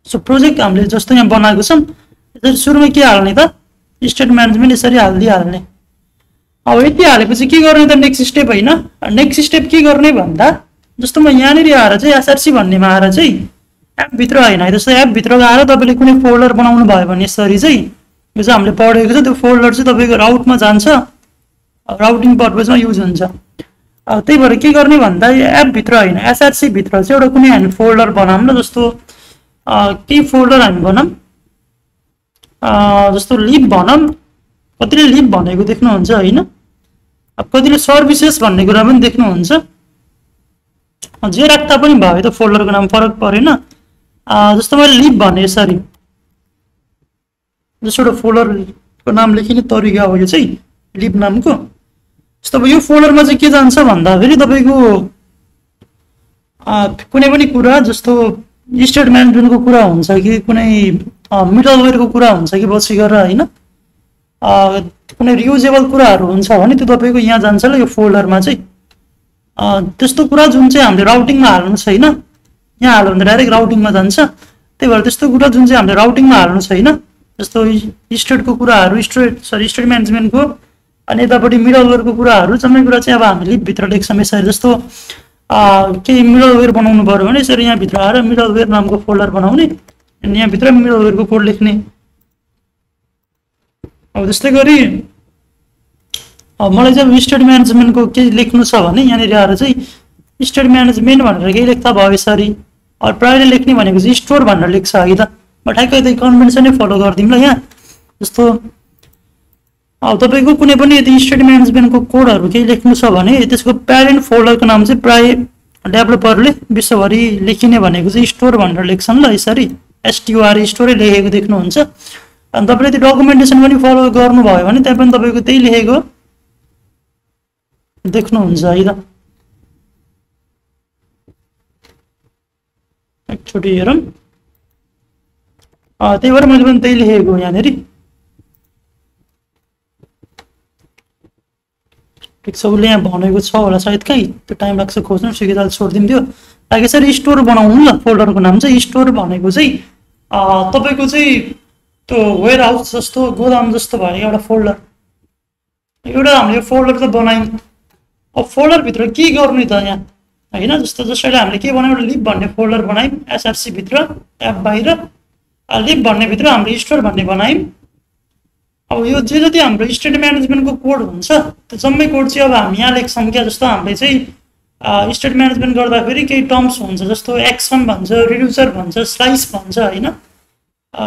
सो प्रोजेक्ट हामीले जस्तो यहाँ बनाएको छौँ यसरी सुरुमा के हाल्ने त, स्टेट म्यानेजमेन्ट यसरी हालिदिइहाल्ने। अब यति हालेपछि के गर्ने त नेक्स्ट स्टेप होइन, नेक्स्ट स्टेप के गर्ने भन्दा जस्तो म यहाँनिर आएर चाहिँ एसआरसी भन्नेमा आएर चाहिँ एपभित्र होइन है, जस्तो एपभित्र गएर तपाईँले कुनै फोल्डर बनाउनु भयो भने यसरी चाहिँ यो चाहिँ हामीले पढेको छ त्यो फोल्डर चाहिँ तपाईँको राउटमा जान्छ, राउटिङ पर्पजमा युज हुन्छ। त्यही भएर के गर्ने भन्दा यो एपभित्र होइन एसआरसी भित्र चाहिँ एउटा कुनै हामी फोल्डर बनाऊँ न, जस्तो केही फोल्डर हामी बनाऊँ, जस्तो लिप भनौँ, कतिले लिप भनेको देख्नुहुन्छ होइन, अब कतिले सर्भिसेस भन्ने कुरा पनि देख्नुहुन्छ, जे राख्दा पनि भयो त फोल्डरको नाम फरक परेन। जस्तो मैले लिप भने यसरी जस्तो एउटा फोल्डरको नाम लेखिने तरिका हो यो चाहिँ लिप नामको। जस्तो अब यो फोल्डरमा चाहिँ के जान्छ भन्दाखेरि तपाईँको कुनै पनि कुरा जस्तो स्टेट म्यानेजमेन्टको कुरा हुन्छ कि कुनै मिडलवेयरको कुरा हुन्छ कि पछि गएर होइन, कुनै रियुजेबल कुराहरू हुन्छ भने त्यो तपाईँको यहाँ जान्छ ल यो फोल्डरमा चाहिँ। त्यस्तो कुरा जुन चाहिँ हामीले राउटिङमा हाल्नु छैन, यहाँ हाल्यो भने डाइरेक्ट राउटिङमा जान्छ। त्यही भएर त्यस्तो कुरा जुन चाहिँ हामीले राउटिङमा हाल्नु छैन, जस्तो स्टेटको कुराहरू स्टेट म्यानेजमेन्टको अनि यतापट्टि मिडलवेयरको कुराहरू जम्मै कुरा चाहिँ अब हामीले लिपभित्र लेख्छौँ यसरी। जस्तो केही मिडलवेयर बनाउनु पऱ्यो भने यसरी यहाँभित्र आएर मिडलवेयर नामको फोल्डर बनाउने अनि यहाँभित्र मिडलवेयरको कोड लेख्ने। अब त्यस्तै गरी मलाई चाहिँ स्टेट म्यानेजमेन्टको केही लेख्नु छ भने यहाँनिर आएर चाहिँ स्टेट म्यानेजमेन्ट भनेर केही लेख्दा भयो यसरी। अरू प्रायःले लेख्ने भनेको चाहिँ स्टोर भनेर लेख्छ है त, म ठ्याक्कै त्यही कन्भेन्सनै फलो गरिदिउँ ल यहाँ। जस्तो अब तपाईँको कुनै पनि यदि स्टेट म्यानेजमेन्टको कोडहरू केही लेख्नु छ भने त्यसको प्यारेन्ट फोल्डरको नाम चाहिँ प्रायः डेभलपरले विश्वभरि लेखिने भनेको चाहिँ स्टोर भनेर लेख्छन् ल यसरी, STOR स्टोरै लेखेको देख्नुहुन्छ। अनि तपाईँले त्यो डकुमेन्टेसन पनि फलो गर्नुभयो भने त्यहाँ पनि तपाईँको त्यही लेखेको देख्नुहुन्छ है त। छोटी हेरौँ। त्यही भएर मैले पनि त्यही लेखेको यहाँनिर। ठिक छ, उसले यहाँ भनेको छ होला सायद, कहीँ त्यो टाइम लाग्छ खोज्नु। सिकेताल छोडिदिन्थ्यो। यसरी स्टोर बनाउनु न, फोल्डरको नाम चाहिँ स्टोर भनेको चाहिँ तपाईँको चाहिँ त्यो वेयर हाउस जस्तो, गोदाम जस्तो भयो एउटा फोल्डर। एउटा हामीले फोल्डर त बनायौँ, अब फोल्डरभित्र के गर्नु त यहाँ होइन। जस्तो जसरी हामीले के बनायौँ, एउटा लिप भन्ने फोल्डर बनायौँ एसआरसी भित्र, एप बाहिर। लिप भन्ने भित्र हामीले स्टोर भन्ने बनायौँ। अब यो जे जति हाम्रो स्टेट म्यानेजमेन्टको कोड हुन्छ त्यो जम्मै कोड चाहिँ अब हामी यहाँ लेख्छौँ क्या। जस्तो हामीले चाहिँ स्टेट म्यानेजमेन्ट गर्दाखेरि केही टर्म्स हुन्छ, जस्तो एक्सन भन्छ, रिड्युसर भन्छ, स्लाइस भन्छ होइन।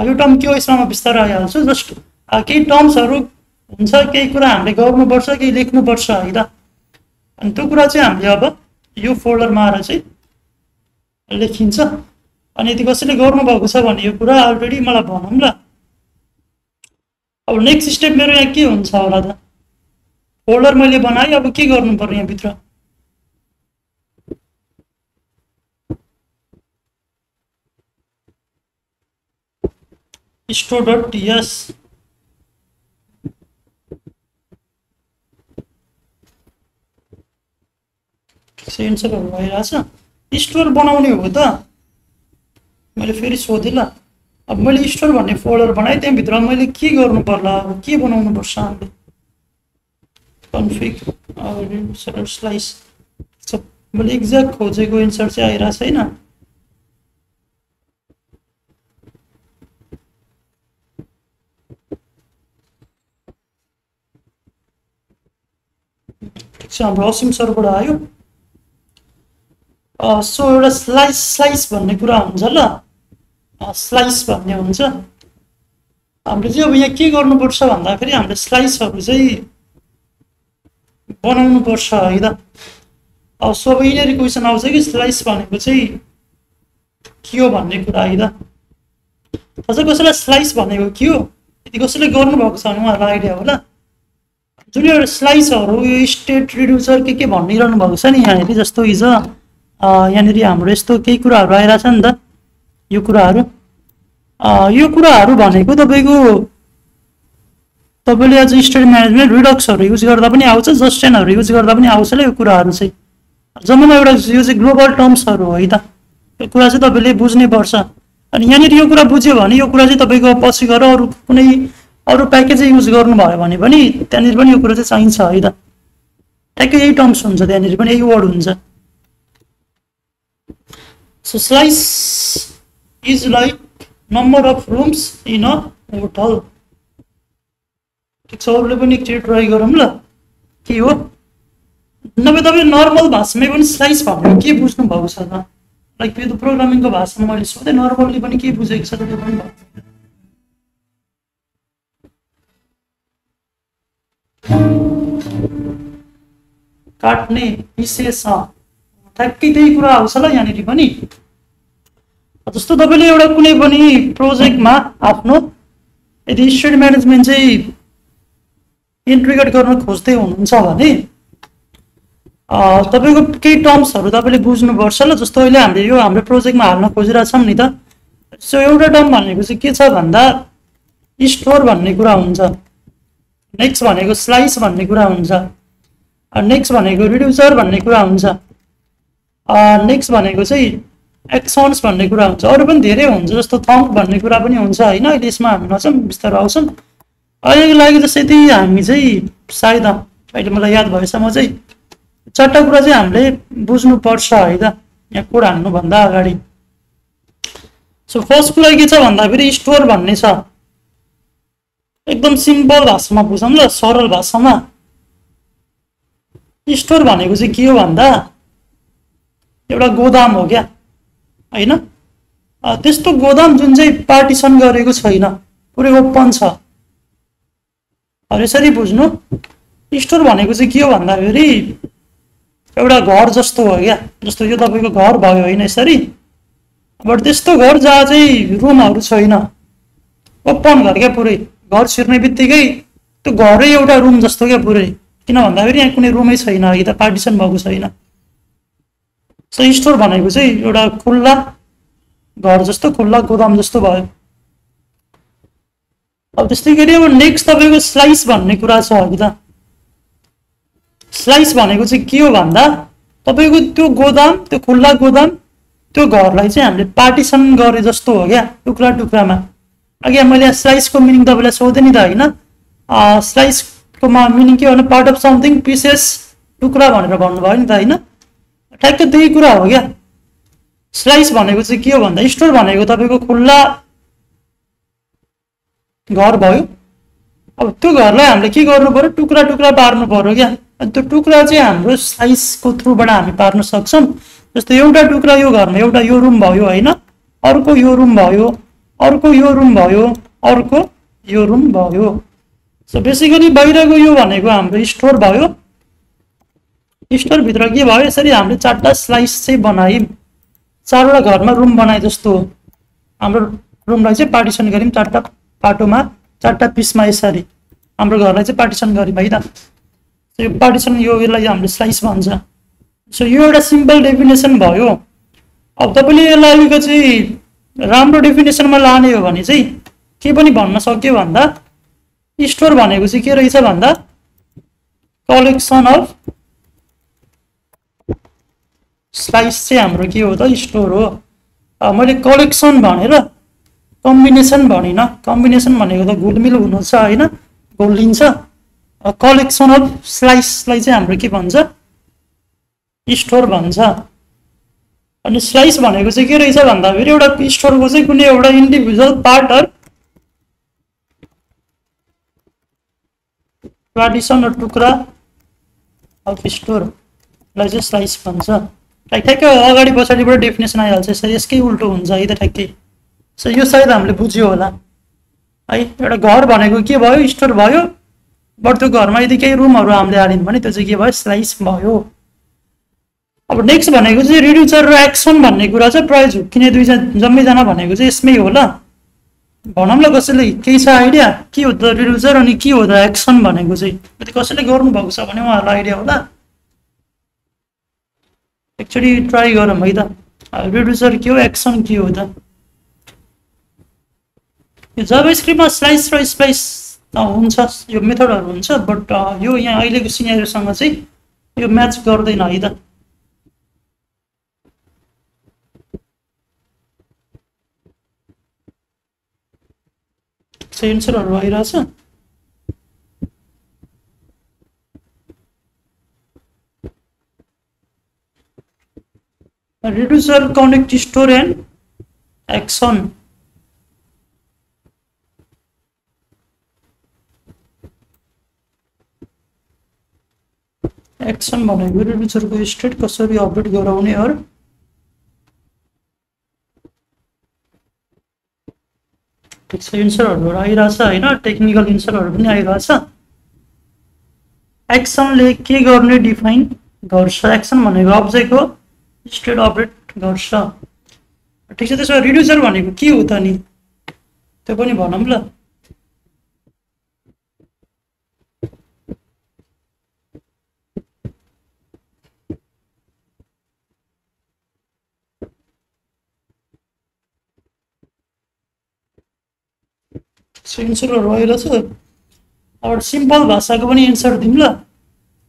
यो टर्म के हो यसमा म बिस्तारै आइहाल्छु। जस्ट केही टर्म्सहरू हुन्छ, केही कुरा हामीले गर्नुपर्छ, केही लेख्नुपर्छ होइन। अनि त्यो कुरा चाहिँ हामीले अब यो फोल्डरमा आएर चाहिँ लेखिन्छ। अनि यदि कसैले गर्नुभएको छ भने यो कुरा अलरेडी मलाई भनौँ ल। अब नेक्स्ट स्टेप मेरो यहाँ के हुन्छ होला त, फोल्डर मैले बनाएँ, अब के गर्नु पर्यो यहाँभित्र। store.ts सेन्सरहरू भइरहेछ। स्टोर बनाउने हो त, मैले फेरि सोधेँ ल। अब मैले स्टोर भन्ने फोल्डर बनाएँ, त्यहाँभित्र मैले के गर्नु पर्ला, अब के बनाउनु पर्छ हामीले। कन्फिग स्लाइस, मैले एक्ज्याक्ट खोजेको एन्सर चाहिँ आइरहेको छैन। ठिक छ, हाम्रो असिम सरबाट आयो। सो एउटा स्लाइस भन्ने कुरा हुन्छ ल, स्लाइस भन्ने हुन्छ। हामीले चाहिँ अब यहाँ के गर्नुपर्छ भन्दाखेरि हामीले स्लाइसहरू चाहिँ बनाउनु पर्छ है त। सो अब यिनीहरू क्वेसन आउँछ कि स्लाइस भनेको चाहिँ के हो भन्ने कुरा है त। अझ कसैलाई स्लाइस भनेको के हो यदि कसैले गर्नुभएको छ भने उहाँहरूलाई आइडिया होला। जुन एउटा स्लाइसहरू यो स्टेट रिड्युसर के भनिरहनु भएको छ नि यहाँनिर। जस्तो हिजो यहाँनिर हाम्रो यस्तो केही कुराहरू आइरहेछ नि त। यो कुराहरू भनेको तपाईँले आज स्टेट म्यानेजमेन्ट रिडक्सहरू युज गर्दा पनि आउँछ, जस्टेनहरू युज गर्दा पनि आउँछ ल। यो कुराहरू चाहिँ जम्मा एउटा यो चाहिँ ग्लोबल टर्म्सहरू हो है त। यो कुरा चाहिँ तपाईँले बुझ्नै पर्छ। अनि यहाँनिर यो कुरा बुझ्यो भने यो कुरा चाहिँ तपाईँको पछि गएर अरू प्याकेजै युज गर्नुभयो भने पनि त्यहाँनिर पनि यो कुरा चाहिँ चाहिन्छ है त। ठ्याक्कै यही टर्म्स हुन्छ, त्यहाँनिर पनि यही वर्ड हुन्छ। So slice is like number of rooms in a hotel. ठिक छ, अरूले पनि एकचोटि ट्राई गरौँ ल के हो। नभए तपाईँ नर्मल भाषामै पनि स्लाइस भनेको के बुझ्नु भएको छ त। लाइक यो त प्रोग्रामिङको भाषामा मैले सोधेँ, नर्मल्ली पनि के बुझेको छ त त्यो पनि काट्ने विशेष ठ्याक्कै त्यही कुरा आउँछ ल यहाँनिर पनि। जस्तो तपाईँले एउटा कुनै पनि प्रोजेक्टमा आफ्नो यदि स्टेट म्यानेजमेन्ट चाहिँ इन्टिग्रेट गर्न खोज्दै हुनुहुन्छ भने तपाईँको केही टर्म्सहरू तपाईँले बुझ्नुपर्छ ल। जस्तो अहिले हामीले यो हाम्रो प्रोजेक्टमा हाल्न खोजिरहेछौँ नि त। सो एउटा टर्म भनेको चाहिँ के छ भन्दा स्टोर भन्ने कुरा हुन्छ, नेक्स्ट भनेको स्लाइस भन्ने कुरा हुन्छ, नेक्स्ट भनेको रिड्युसर भन्ने कुरा हुन्छ, नेक्स्ट भनेको चाहिँ एक्सन्स भन्ने कुरा हुन्छ। अरू पनि धेरै हुन्छ, जस्तो थम्प भन्ने कुरा पनि हुन्छ होइन। अहिले यसमा हामी नछौँ, बिस्तारै आउँछौँ। अहिलेको लागि चाहिँ यति हामी चाहिँ सायद अहिले मलाई याद भएसम्म चाहिँ 4टा कुरा चाहिँ हामीले बुझ्नुपर्छ है त यहाँ कोड हाल्नुभन्दा अगाडि। सो फर्स्ट कुरा के छ भन्दाखेरि स्टोर भन्ने छ। एकदम सिम्पल भाषामा बुझौँ ल, सरल भाषामा। स्टोर भनेको चाहिँ के हो भन्दा एउटा गोदाम हो क्या होइन। त्यस्तो गोदाम जुन चाहिँ पार्टिसन गरेको छैन, पुरै ओपन छ। यसरी बुझ्नु, स्टोर भनेको चाहिँ के हो भन्दाखेरि एउटा घर जस्तो हो क्या। जस्तो यो तपाईँको घर भयो होइन यसरी, बट त्यस्तो घर जहाँ चाहिँ रुमहरू छैन, ओपन घर क्या। पुरै घर छिर्ने बित्तिकै त्यो घरै एउटा रुम जस्तो क्या पुरै। किन भन्दाखेरि यहाँ कुनै रुमै छैन है त, पार्टिसन भएको छैन। सो स्टोर भनेको चाहिँ एउटा खुल्ला घर जस्तो खुल्ला गोदाम जस्तो भयो। अब त्यस्तै गरी अब नेक्स्ट तपाईँको स्लाइस भन्ने कुरा छ अघि त। स्लाइस भनेको चाहिँ के हो भन्दा तपाईँको त्यो गोदाम, त्यो खुल्ला गोदाम, त्यो घरलाई चाहिँ हामीले पार्टिसन गरे जस्तो हो क्या, टुक्रा टुक्रामा। अघि मैले स्लाइसको मिनिङ तपाईँलाई सोधेँ नि त होइन, स्लाइसको मिनिङ के हो भने पार्ट अफ समथिङ, पिसेस, टुक्रा भनेर भन्नुभयो नि त होइन। ठ्याक्क त्यही कुरा हो क्या। स्लाइस भनेको चाहिँ के हो भन्दा स्टोर भनेको तपाईँको खुल्ला घर भयो। अब त्यो घरलाई हामीले के गर्नु पर्यो, टुक्रा टुक्रा पार्नु पर्यो क्या। त्यो टुक्रा चाहिँ हाम्रो स्लाइसको थ्रुबाट हामी पार्न सक्छौँ। जस्तो एउटा टुक्रा यो घरमा, एउटा यो रुम भयो होइन, अर्को यो रुम भयो, अर्को यो रुम भयो, अर्को यो रुम भयो। सो बेसिकली बाहिरको यो भनेको हाम्रो स्टोर भयो। स्टोरभित्र के भयो, यसरी हामीले 4टा स्लाइस चाहिँ बनायौँ, 4वटा घरमा रुम बनाए जस्तो हो। हाम्रो रुमलाई चाहिँ पार्टिसन गऱ्यौँ 4टा पाटोमा, 4टा पिसमा, यसरी हाम्रो घरलाई चाहिँ पार्टिसन गऱ्यौँ है त। यो पार्टिसन यसलाई हामीले स्लाइस भन्छ। सो यो एउटा सिम्पल डेफिनेसन भयो। अब तपाईँले यसलाई अलिकति राम्रो डेफिनेसनमा लाने हो भने चाहिँ के पनि भन्न सक्यो भन्दा स्टोर भनेको चाहिँ के रहेछ भन्दा कलेक्सन अफ स्लाइस चाहिँ हाम्रो के हो त, स्टोर हो। मैले कलेक्सन भनेर कम्बिनेसन भनिनँ। कम्बिनेसन भनेको त घुलमिल हुनु छ होइन, घोलिन्छ। कलेक्सन अफ स्लाइसलाई चाहिँ हाम्रो के भन्छ, स्टोर भन्छ। अनि स्लाइस भनेको चाहिँ के रहेछ भन्दा फेरि एउटा स्टोरको चाहिँ कुनै एउटा इन्डिभिजुअल पार्ट अर पार्टिसन र टुक्रा अफ स्टोरलाई चाहिँ स्लाइस भन्छ। ठ्याक्कै अगाडि पछाडिबाट डेफिनेसन आइहाल्छ, यसकै उल्टो हुन्छ है त ठ्याक्कै। सो यो सायद हामीले बुझ्यो होला है। एउटा घर भनेको के भयो, स्टोर भयो। बट त्यो घरमा यदि केही रुमहरू हामीले हाल्यौँ भने त्यो चाहिँ के भयो, स्लाइस भयो। अब नेक्स्ट भनेको चाहिँ रिड्युसर र एक्सन भन्ने कुरा चाहिँ प्रायः झुक्किने जम्मैजना भनेको चाहिँ यसमै होला। भनौँ ल कसैले केही छ आइडिया के हो त रिड्युसर अनि के हो त एक्सन भनेको चाहिँ, यदि कसैले गर्नुभएको छ भने उहाँहरूलाई आइडिया होला। एक्चुअली ट्राई गरौँ है त, रिड्युसर के हो, एक्सन के हो त। यो जाभास्क्रिप्टमा स्लाइस र स्लाइस हुन्छ, यो मेथडहरू हुन्छ। बट यो यहाँ अहिलेको सिनेरियोसँग चाहिँ यो म्याच गर्दैन है त। एन्सरहरू आइरहेछ। Reducer connect store and action. Action भनेको रिड्युसरको स्टेट कसरी अपडेट गराउने हो। ठिक छ, एन्सरहरू आइरहेछ होइन, टेक्निकल एन्सरहरू पनि आइरहेछ। एक्सनले के गर्ने डिफाइन गर्छ, एक्सन भनेको अब्जेक्ट हो, स्टेट अपडेट गर्छ। ठिक छ, त्यसो भए रिड्युसर भनेको के हो त नि, त्यो पनि भनौँ ल। एन्सरहरू आइरहेछ। अब सिम्पल भाषाको पनि एन्सर दिउँ ल,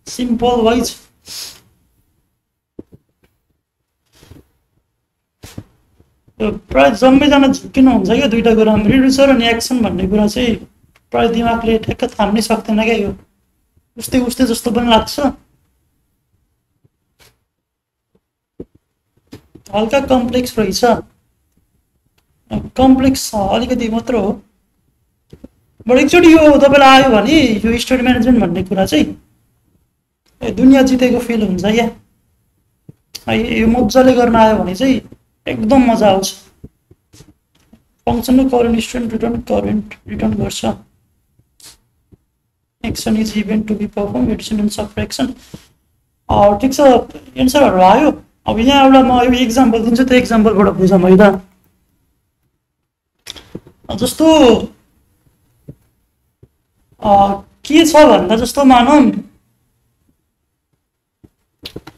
सिम्पल वाइज। प्रायः जम्मैजना झुक्किनुहुन्छ क्या दुईवटा कुरामा, रिड्युसर अनि एक्सन भन्ने कुरा चाहिँ प्रायः दिमागले ठ्याक्क थाम्नै सक्दैन क्या। यो उस्तै उस्तै जस्तो पनि लाग्छ, हल्का कम्प्लेक्स रहेछ। कम्प्लेक्स अलिकति मात्र हो। बट एकचोटि यो तपाईँलाई आयो भने यो स्टोरी म्यानेजमेन्ट भन्ने कुरा चाहिँ दुनियाँ जितेको फिल हुन्छ क्या। यो मजाले गर्न आयो भने चाहिँ एकदम मजा आउँछ। फङ्सन करेन्ट स्टुडेन्ट रिटर्न गर्छ। Action is event to be perform, addition and sub action. ठिक छ, एन्सरहरू आयो। अब यहाँ एउटा म यो इक्जाम्पल दिन्छु, त्यो इक्जाम्पलबाट बुझौँ है त। जस्तो के छ भन्दा जस्तो मानौँ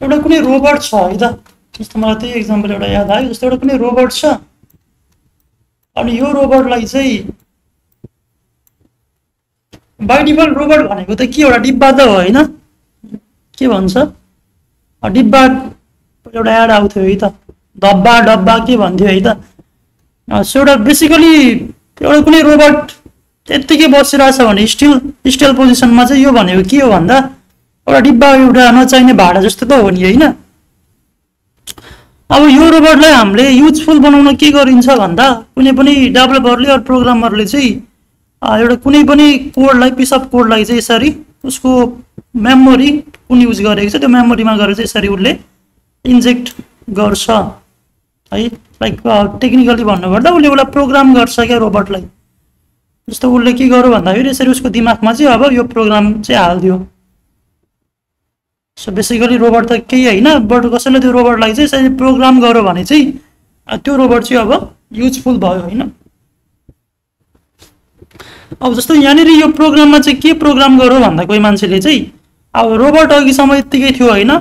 एउटा कुनै रोबोट छ है त। जस्तो मलाई त्यही इक्जाम्पल एउटा याद आयो। जस्तो एउटा कुनै रोबोट छ, अनि यो रोबोटलाई चाहिँ बाइ डिफल्ट रोबोट भनेको त के एउटा डिब्बा त हो होइन, के भन्छ डिब्बा एउटा एड आउँथ्यो है त, डब्बा डब्बा के भन्थ्यो है त। सो एउटा बेसिकली एउटा कुनै रोबोट त्यत्तिकै बसिरहेछ भने स्टिल पोजिसनमा चाहिँ यो भनेको के हो भन्दा एउटा डिब्बा, एउटा नचाहिने भाडा जस्तो त हो नि होइन। अब यो रोबोटलाई हामीले युजफुल बनाउन के गरिन्छ भन्दा कुनै पनि डेभलपरले अर प्रोग्रामरले चाहिँ एउटा कुनै पनि कोडलाई पिस अफ कोडलाई चाहिँ यसरी उसको मेमोरी कुन युज गरेको छ त्यो मेमोरीमा गएर चाहिँ यसरी उसले इन्जेक्ट गर्छ है। लाइक टेक्निकली भन्नुपर्दा उसले उसलाई प्रोग्राम गर्छ क्या रोबोटलाई। जस्तो उसले के गर्यो भन्दाखेरि यसरी उसको दिमागमा चाहिँ अब यो प्रोग्राम चाहिँ हालिदियो। सो बेसिकली रोबोट त केही होइन, बट कसैले त्यो रोबोटलाई चाहिँ यसरी प्रोग्राम गर्यो भने चाहिँ त्यो रोबोट चाहिँ अब युजफुल भयो होइन। अब जस्तो यहाँनिर यो प्रोग्राममा चाहिँ के प्रोग्राम गर्यो भन्दा कोही मान्छेले चाहिँ अब रोबोट अघिसम्म यत्तिकै थियो होइन,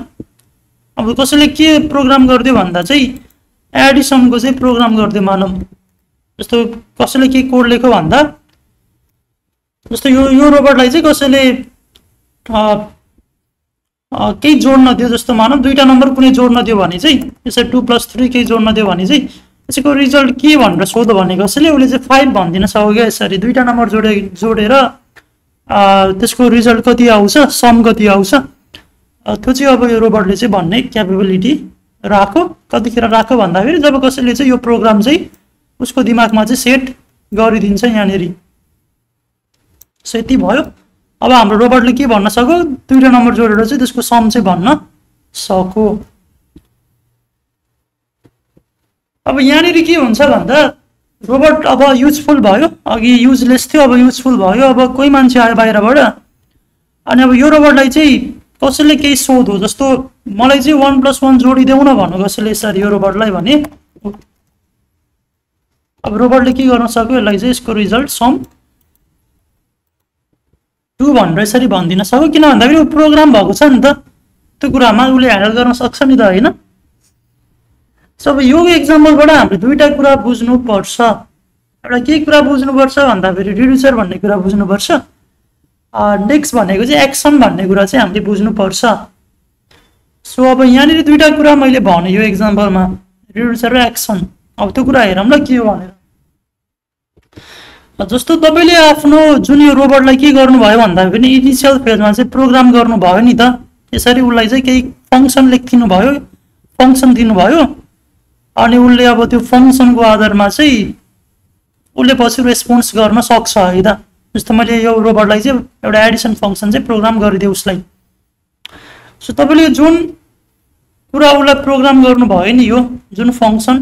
अब कसैले के प्रोग्राम गरिदियो भन्दा चाहिँ एडिसनको चाहिँ प्रोग्राम गरिदियो मानौँ। जस्तो कसैले के कोड लेख्यो भन्दा जस्तो यो रोबोटलाई चाहिँ कसैले केही जोड्न दियो, जस्तो मानौँ दुईवटा नम्बर कुनै जोड्न दियो भने चाहिँ यसरी 2+3 केही जोड्न दियो भने चाहिँ यसको रिजल्ट के भनेर सोध्यो भने कसैले उसले चाहिँ 5 भनिदिन सक्यो क्या। यसरी दुईवटा नम्बर जोडेर त्यसको रिजल्ट कति आउँछ, सम कति आउँछ, त्यो चाहिँ अब यो रोबोटले चाहिँ भन्ने क्यापेबिलिटी राख्यो। कतिखेर राख्यो भन्दाखेरि जब कसैले चाहिँ यो प्रोग्राम चाहिँ उसको दिमागमा चाहिँ सेट गरिदिन्छ यहाँनिर। सो यति भयो। अब हाम्रो रोबोटले के भन्न सक्यो, दुईवटा नम्बर जोडेर चाहिँ त्यसको सम चाहिँ भन्न सक्यो। अब यहाँनिर के हुन्छ भन्दा रोबोट अब युजफुल भयो, अघि युजलेस थियो अब युजफुल भयो। अब कोही मान्छे आयो बाहिरबाट अनि अब यो रोबोटलाई चाहिँ कसैले केही सोध्यो, जस्तो मलाई चाहिँ 1+1 जोडिदेऊ न भन्नु कसैले यसरी यो रोबोटलाई भने अब रोबोटले के गर्न सक्यो, यसलाई चाहिँ यसको रिजल्ट सम 2 भनेर यसरी भनिदिन सक्यो। किन भन्दाखेरि प्रोग्राम भएको छ नि त, त्यो कुरामा उसले ह्यान्डल गर्न सक्छ नि त होइन। सो अब यो एक्जाम्पलबाट हामीले दुईवटा कुरा बुझ्नुपर्छ। एउटा के कुरा बुझ्नुपर्छ भन्दाखेरि रिड्युसर भन्ने कुरा बुझ्नुपर्छ, नेक्स्ट भनेको चाहिँ एक्सन भन्ने कुरा चाहिँ हामीले बुझ्नुपर्छ। सो अब यहाँनिर दुईवटा कुरा मैले भने यो एक्जाम्पलमा रिड्युसर र एक्सन। अब त्यो कुरा हेरौँ ल के हो भनेर। जस्तो तपाईँले आफ्नो जुन यो रोबोटलाई के गर्नुभयो भन्दाखेरि इनिसियल फेजमा चाहिँ प्रोग्राम गर्नुभयो नि त, यसरी उसलाई चाहिँ केही फङ्सन लेखिदिनु भयो, फङ्सन दिनुभयो अनि उसले अब त्यो फङ्सनको आधारमा चाहिँ उसले पछि रेस्पोन्स गर्न सक्छ है त। जस्तो मैले यो रोबोटलाई चाहिँ एउटा एडिसन फङ्सन चाहिँ प्रोग्राम गरिदिएँ उसलाई। सो तपाईँले जुन कुरा उसलाई प्रोग्राम गर्नुभयो नि यो जुन फङ्सन,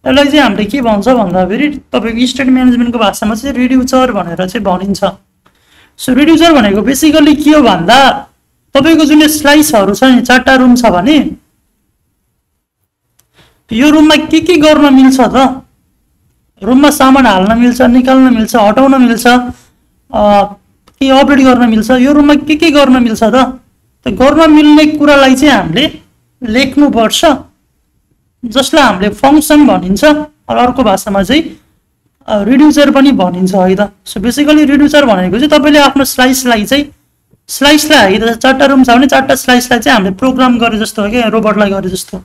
यसलाई चाहिँ हामीले के भन्छ भन्दाखेरि तपाईँको स्टेट म्यानेजमेन्टको भाषामा चाहिँ रिड्युसर भनेर चाहिँ भनिन्छ। सो रिड्युसर भनेको बेसिकली के हो भन्दा तपाईँको जुन स्लाइसहरू छ नि, 4टा रुम छ भने यो रुममा के गर्न मिल्छ त, रुममा सामान हाल्न मिल्छ, निकाल्न मिल्छ, हटाउन मिल्छ, के अपडेट गर्न मिल्छ, यो रुममा के गर्न मिल्छ त गर्न मिल्ने कुरालाई चाहिँ हामीले लेख्नुपर्छ, जसलाई हामीले फङ्सन भनिन्छ र अर्को भाषामा चाहिँ रिड्युसर पनि भनिन्छ है त। सो बेसिकली रिड्युसर भनेको चाहिँ तपाईँले आफ्नो स्लाइसलाई है त 4टा रुम छ भने 4टा स्लाइसलाई चाहिँ हामीले प्रोग्राम गरे जस्तो हो क्या, रोबोटलाई गरे जस्तो।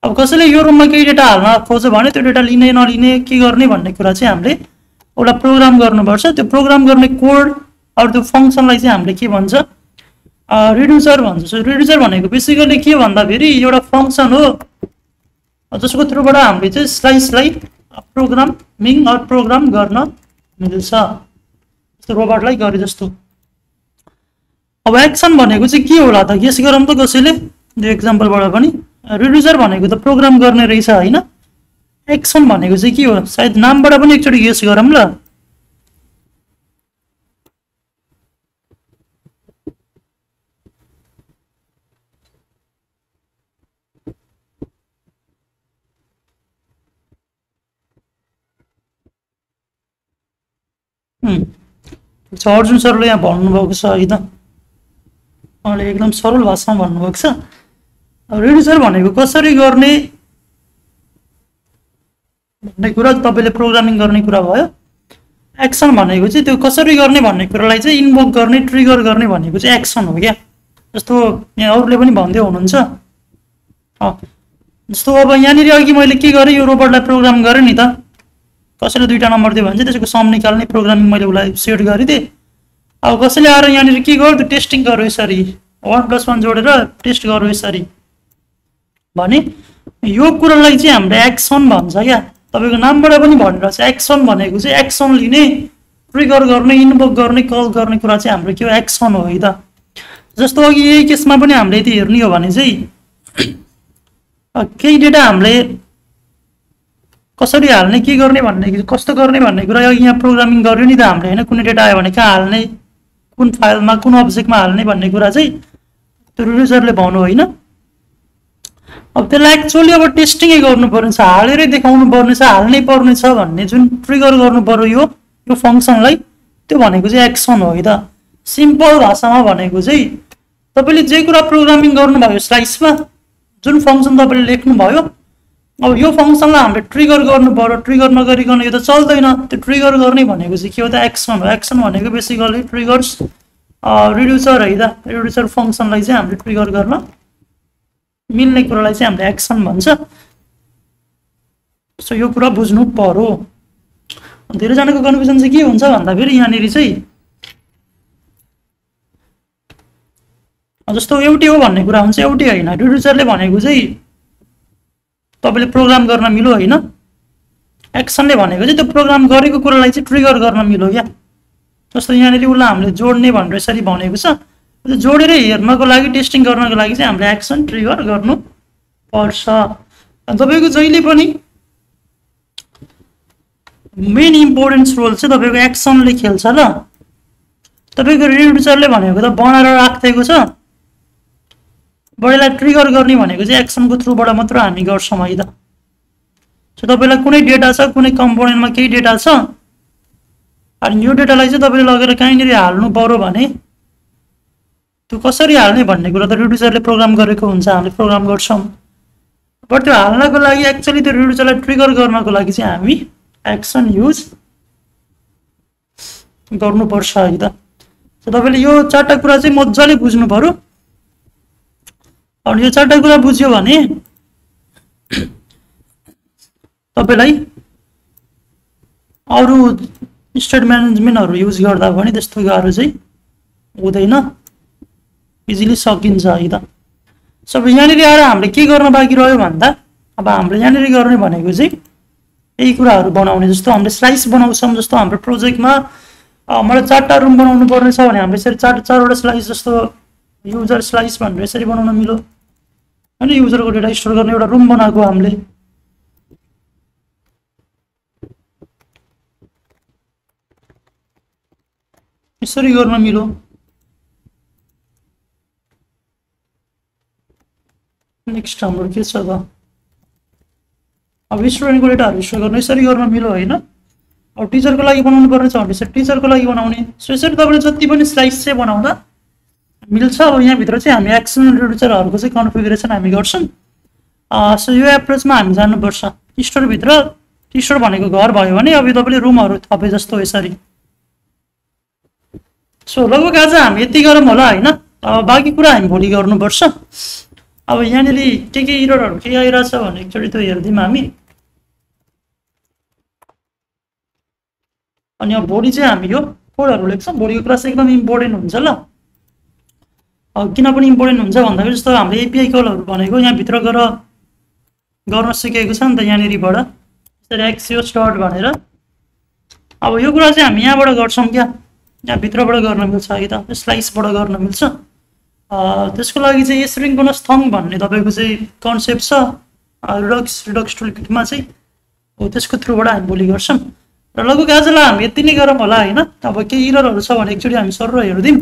अब कसैले यो रुममा केही डेटा हाल्न खोज्यो भने त्यो डेटा लिने नलिने के गर्ने भन्ने कुरा चाहिँ हामीले एउटा प्रोग्राम गर्नुपर्छ। त्यो प्रोग्राम गर्ने कोड अरू त्यो फङ्सनलाई चाहिँ हामीले के भन्छ, रिड्युसर भन्छ। सो रिड्युसर भनेको बेसिकली के भन्दाखेरि एउटा फङ्सन हो जसको थ्रुबाट हामीले चाहिँ स्लाइसलाई प्रोग्रामिङ अर प्रोग्राम गर्न मिल्छ, जस्तो रोबोटलाई गरे जस्तो। अब एक्सन भनेको चाहिँ के होला त, गेस गरौँ त कसैले यो एक्जाम्पलबाट पनि। रिड्युसर भनेको त प्रोग्राम गर्ने रहेछ होइन, एक्सन भनेको चाहिँ के हो सायद नामबाट पनि एकचोटि गेस गरौँ ल। अर्जुन सरले यहाँ भन्नुभएको छ है त, उहाँले एकदम सरल भाषामा भन्नुभएको छ। अब रिड्युसर भनेको कसरी गर्ने भन्ने कुरा तपाईँले प्रोग्रामिङ गर्ने कुरा भयो। एक्सन भनेको चाहिँ त्यो कसरी गर्ने भन्ने कुरालाई चाहिँ इन्भोक गर्ने, ट्रिगर गर्ने भनेको चाहिँ एक्सन हो क्या। जस्तो यहाँ अरूले पनि भन्दै हुनुहुन्छ, जस्तो अब यहाँनिर अघि मैले के गरेँ, यो रोबोटलाई प्रोग्राम गरेँ नि त, कसैले 2टा नम्बर दियो भने चाहिँ त्यसको सम निकाल्ने प्रोग्रामिङ मैले उसलाई सेट गरिदिएँ। अब कसैले आएर यहाँनिर के गर्यो, टेस्टिङ गर्यो यसरी 1 + 1 जोडेर टेस्ट गर्यो यसरी भने यो कुरालाई चाहिँ हाम्रो एक्सन भन्छ क्या। तपाईँको नामबाट पनि भनिरहेको छ, एक्सन भनेको चाहिँ एक्सन लिने, ट्रिगर गर्ने, इन्भोक गर्ने, कल गर्ने कुरा चाहिँ हाम्रो के हो, एक्सन हो है त। जस्तो अघि यही केसमा पनि हामीले यदि हेर्ने हो भने चाहिँ केही डेटा हामीले कसरी हाल्ने, के गर्ने भन्ने, कस्तो गर्ने भन्ने कुरा अघि यहाँ प्रोग्रामिङ गर्यो नि त हामीले होइन। कुनै डेटा आयो भने कहाँ हाल्ने, कुन फाइलमा, कुन अब्जेक्टमा हाल्ने भन्ने कुरा चाहिँ त्यो युजरले भन्नु होइन। अब त्यसलाई एक्चुअली अब टेस्टिङै गर्नुपर्ने छ, हालेरै देखाउनु पर्ने छ, हाल्नै पर्ने छ भन्ने जुन ट्रिगर गर्नु पर्यो यो फङ्सनलाई, त्यो भनेको चाहिँ एक्सन हो है त। सिम्पल भाषामा भनेको चाहिँ तपाईँले जे कुरा प्रोग्रामिङ गर्नुभयो स्लाइसमा, जुन फङ्सन तपाईँले लेख्नुभयो, अब यो फङ्सनलाई हामीले ट्रिगर गर्नु पर्यो। ट्रिगर नगरिकन यो त चल्दैन। त्यो ट्रिगर गर्ने भनेको चाहिँ के हो त, एक्सन हो। एक्सन भनेको बेसिकली ट्रिगर्स रिड्युसर है त। रिड्युसर फङ्सनलाई चाहिँ हामीले ट्रिगर गर्न मिल्ने कुरालाई चाहिँ हामीले एक्सन भन्छ। सो यो कुरा बुझ्नु पर्यो। धेरैजनाको कन्फ्युजन चाहिँ के हुन्छ भन्दाखेरि यहाँनिर चाहिँ जस्तो एउटै हो भन्ने कुरा हुन्छ, एउटै होइन। रिड्युसरले भनेको चाहिँ तपाईँले प्रोग्राम गर्न मिलो होइन, एक्सनले भनेको चाहिँ त्यो प्रोग्राम गरेको कुरालाई चाहिँ ट्रिगर गर्न मिलो क्या। जस्तो यहाँनिर उसलाई हामीले जोड्ने भनेर यसरी भनेको छ, त्यो जोडेर हेर्नको लागि, टेस्टिङ गर्नको लागि चाहिँ हामीले एक्सन ट्रिगर गर्नु पर्छ। तपाईँको जहिले पनि मेन इम्पोर्टेन्स रोल चाहिँ तपाईँको एक्सनले खेल्छ ल। तपाईँको रिड्युसरले भनेको त बनाएर राखिदिएको छ, बढीलाई ट्रिगर गर्ने भनेको चाहिँ एक्सनको थ्रुबाट मात्र हामी गर्छौँ है त। सो तपाईँलाई कुनै डेटा छ, कुनै कम्पोनेन्टमा केही डेटा छ, अनि यो डेटालाई चाहिँ तपाईँले लगेर कहीँनिर हाल्नु पर्यो भने त्यो कसरी हाल्ने भन्ने कुरा त रिड्युसरले प्रोग्राम गरेको हुन्छ, हामीले प्रोग्राम गर्छौँ। बट त्यो हाल्नको लागि एक्चुअली त्यो रिड्युसरलाई ट्रिगर गर्नको लागि चाहिँ हामी एक्सन युज गर्नुपर्छ है त। सो तपाईँले यो 4टा कुरा चाहिँ मजाले बुझ्नु पर्यो। अनि यो 4टा कुरा बुझ्यो भने तपाईँलाई अरू स्टेट म्यानेजमेन्टहरू युज गर्दा पनि त्यस्तो गाह्रो चाहिँ हुँदैन, इजिली सकिन्छ है त। सब यहाँनिर आएर हामीले के गर्न बाँकी रह्यो भन्दा अब हामीले यहाँनिर गर्ने भनेको चाहिँ यही कुराहरू बनाउने। जस्तो हामीले स्लाइस बनाउँछौँ, जस्तो हाम्रो प्रोजेक्टमा मलाई 4टा रुम बनाउनु पर्ने छ भने हामीले यसरी 4वटा स्लाइस, जस्तो युजर स्लाइस भनेर यसरी बनाउन मिलो होइन। युजरको डेटा स्टोर गर्ने एउटा रुम बनाएको हामीले, यसरी गर्न मिलो। नेक्स्ट हाम्रो के छ त, अब स्टुडेन्टको डेटाहरू स्टोर गर्न यसरी गर्न मिलो होइन। अब टिचरको लागि बनाउनु पर्ने छ भने यसरी टिचरको लागि बनाउने। सो यसरी तपाईँले जति पनि स्लाइस चाहिँ बनाउँदा मिल्छ। अब यहाँभित्र चाहिँ हामी एक्सन रिड्युसरहरूको चाहिँ कन्फिगरेसन हामी गर्छौँ। सो यो एप्रोचमा हामी जानुपर्छ। स्टोरभित्र स्टोर भनेको घर भयो भने अब तपाईँले रुमहरू थपे जस्तो यसरी। सो लगभग आज हामी यति गरौँ होला होइन। अब बाँकी कुरा हामी भोलि गर्नुपर्छ। अब यहाँनिर के इररहरू के आइरहेछ भने एकचोटि त्यो हेरिदिउँ हामी। अनि अब भोलि चाहिँ हामी यो कोडहरू लेख्छौँ। भोलिको क्लास एकदम इम्पोर्टेन्ट हुन्छ ल। किन पनि इम्पोर्टेन्ट हुन्छ भन्दाखेरि जस्तो हाम्रो एपिआई कलहरू भनेको यहाँभित्र गएर गर्न सिकेको छ नि त यहाँनिरबाट, यसरी एक्सियो स्टार्ट भनेर। अब यो कुरा चाहिँ हामी यहाँबाट गर्छौँ क्या, यहाँभित्रबाट गर्न मिल्छ है त, स्लाइसबाट गर्न मिल्छ। त्यसको लागि चाहिँ एसिन्क्रोनस थङ भन्ने तपाईँको चाहिँ कन्सेप्ट छ रिडक्स टुलकिटमा चाहिँ, हो त्यसको थ्रुबाट हामी भोलि गर्छौँ। र लगभग आजलाई हामी यति नै गरौँ होला होइन। अब केही इररहरू छ भने एकचोटि हामी सर हेरिदिउँ।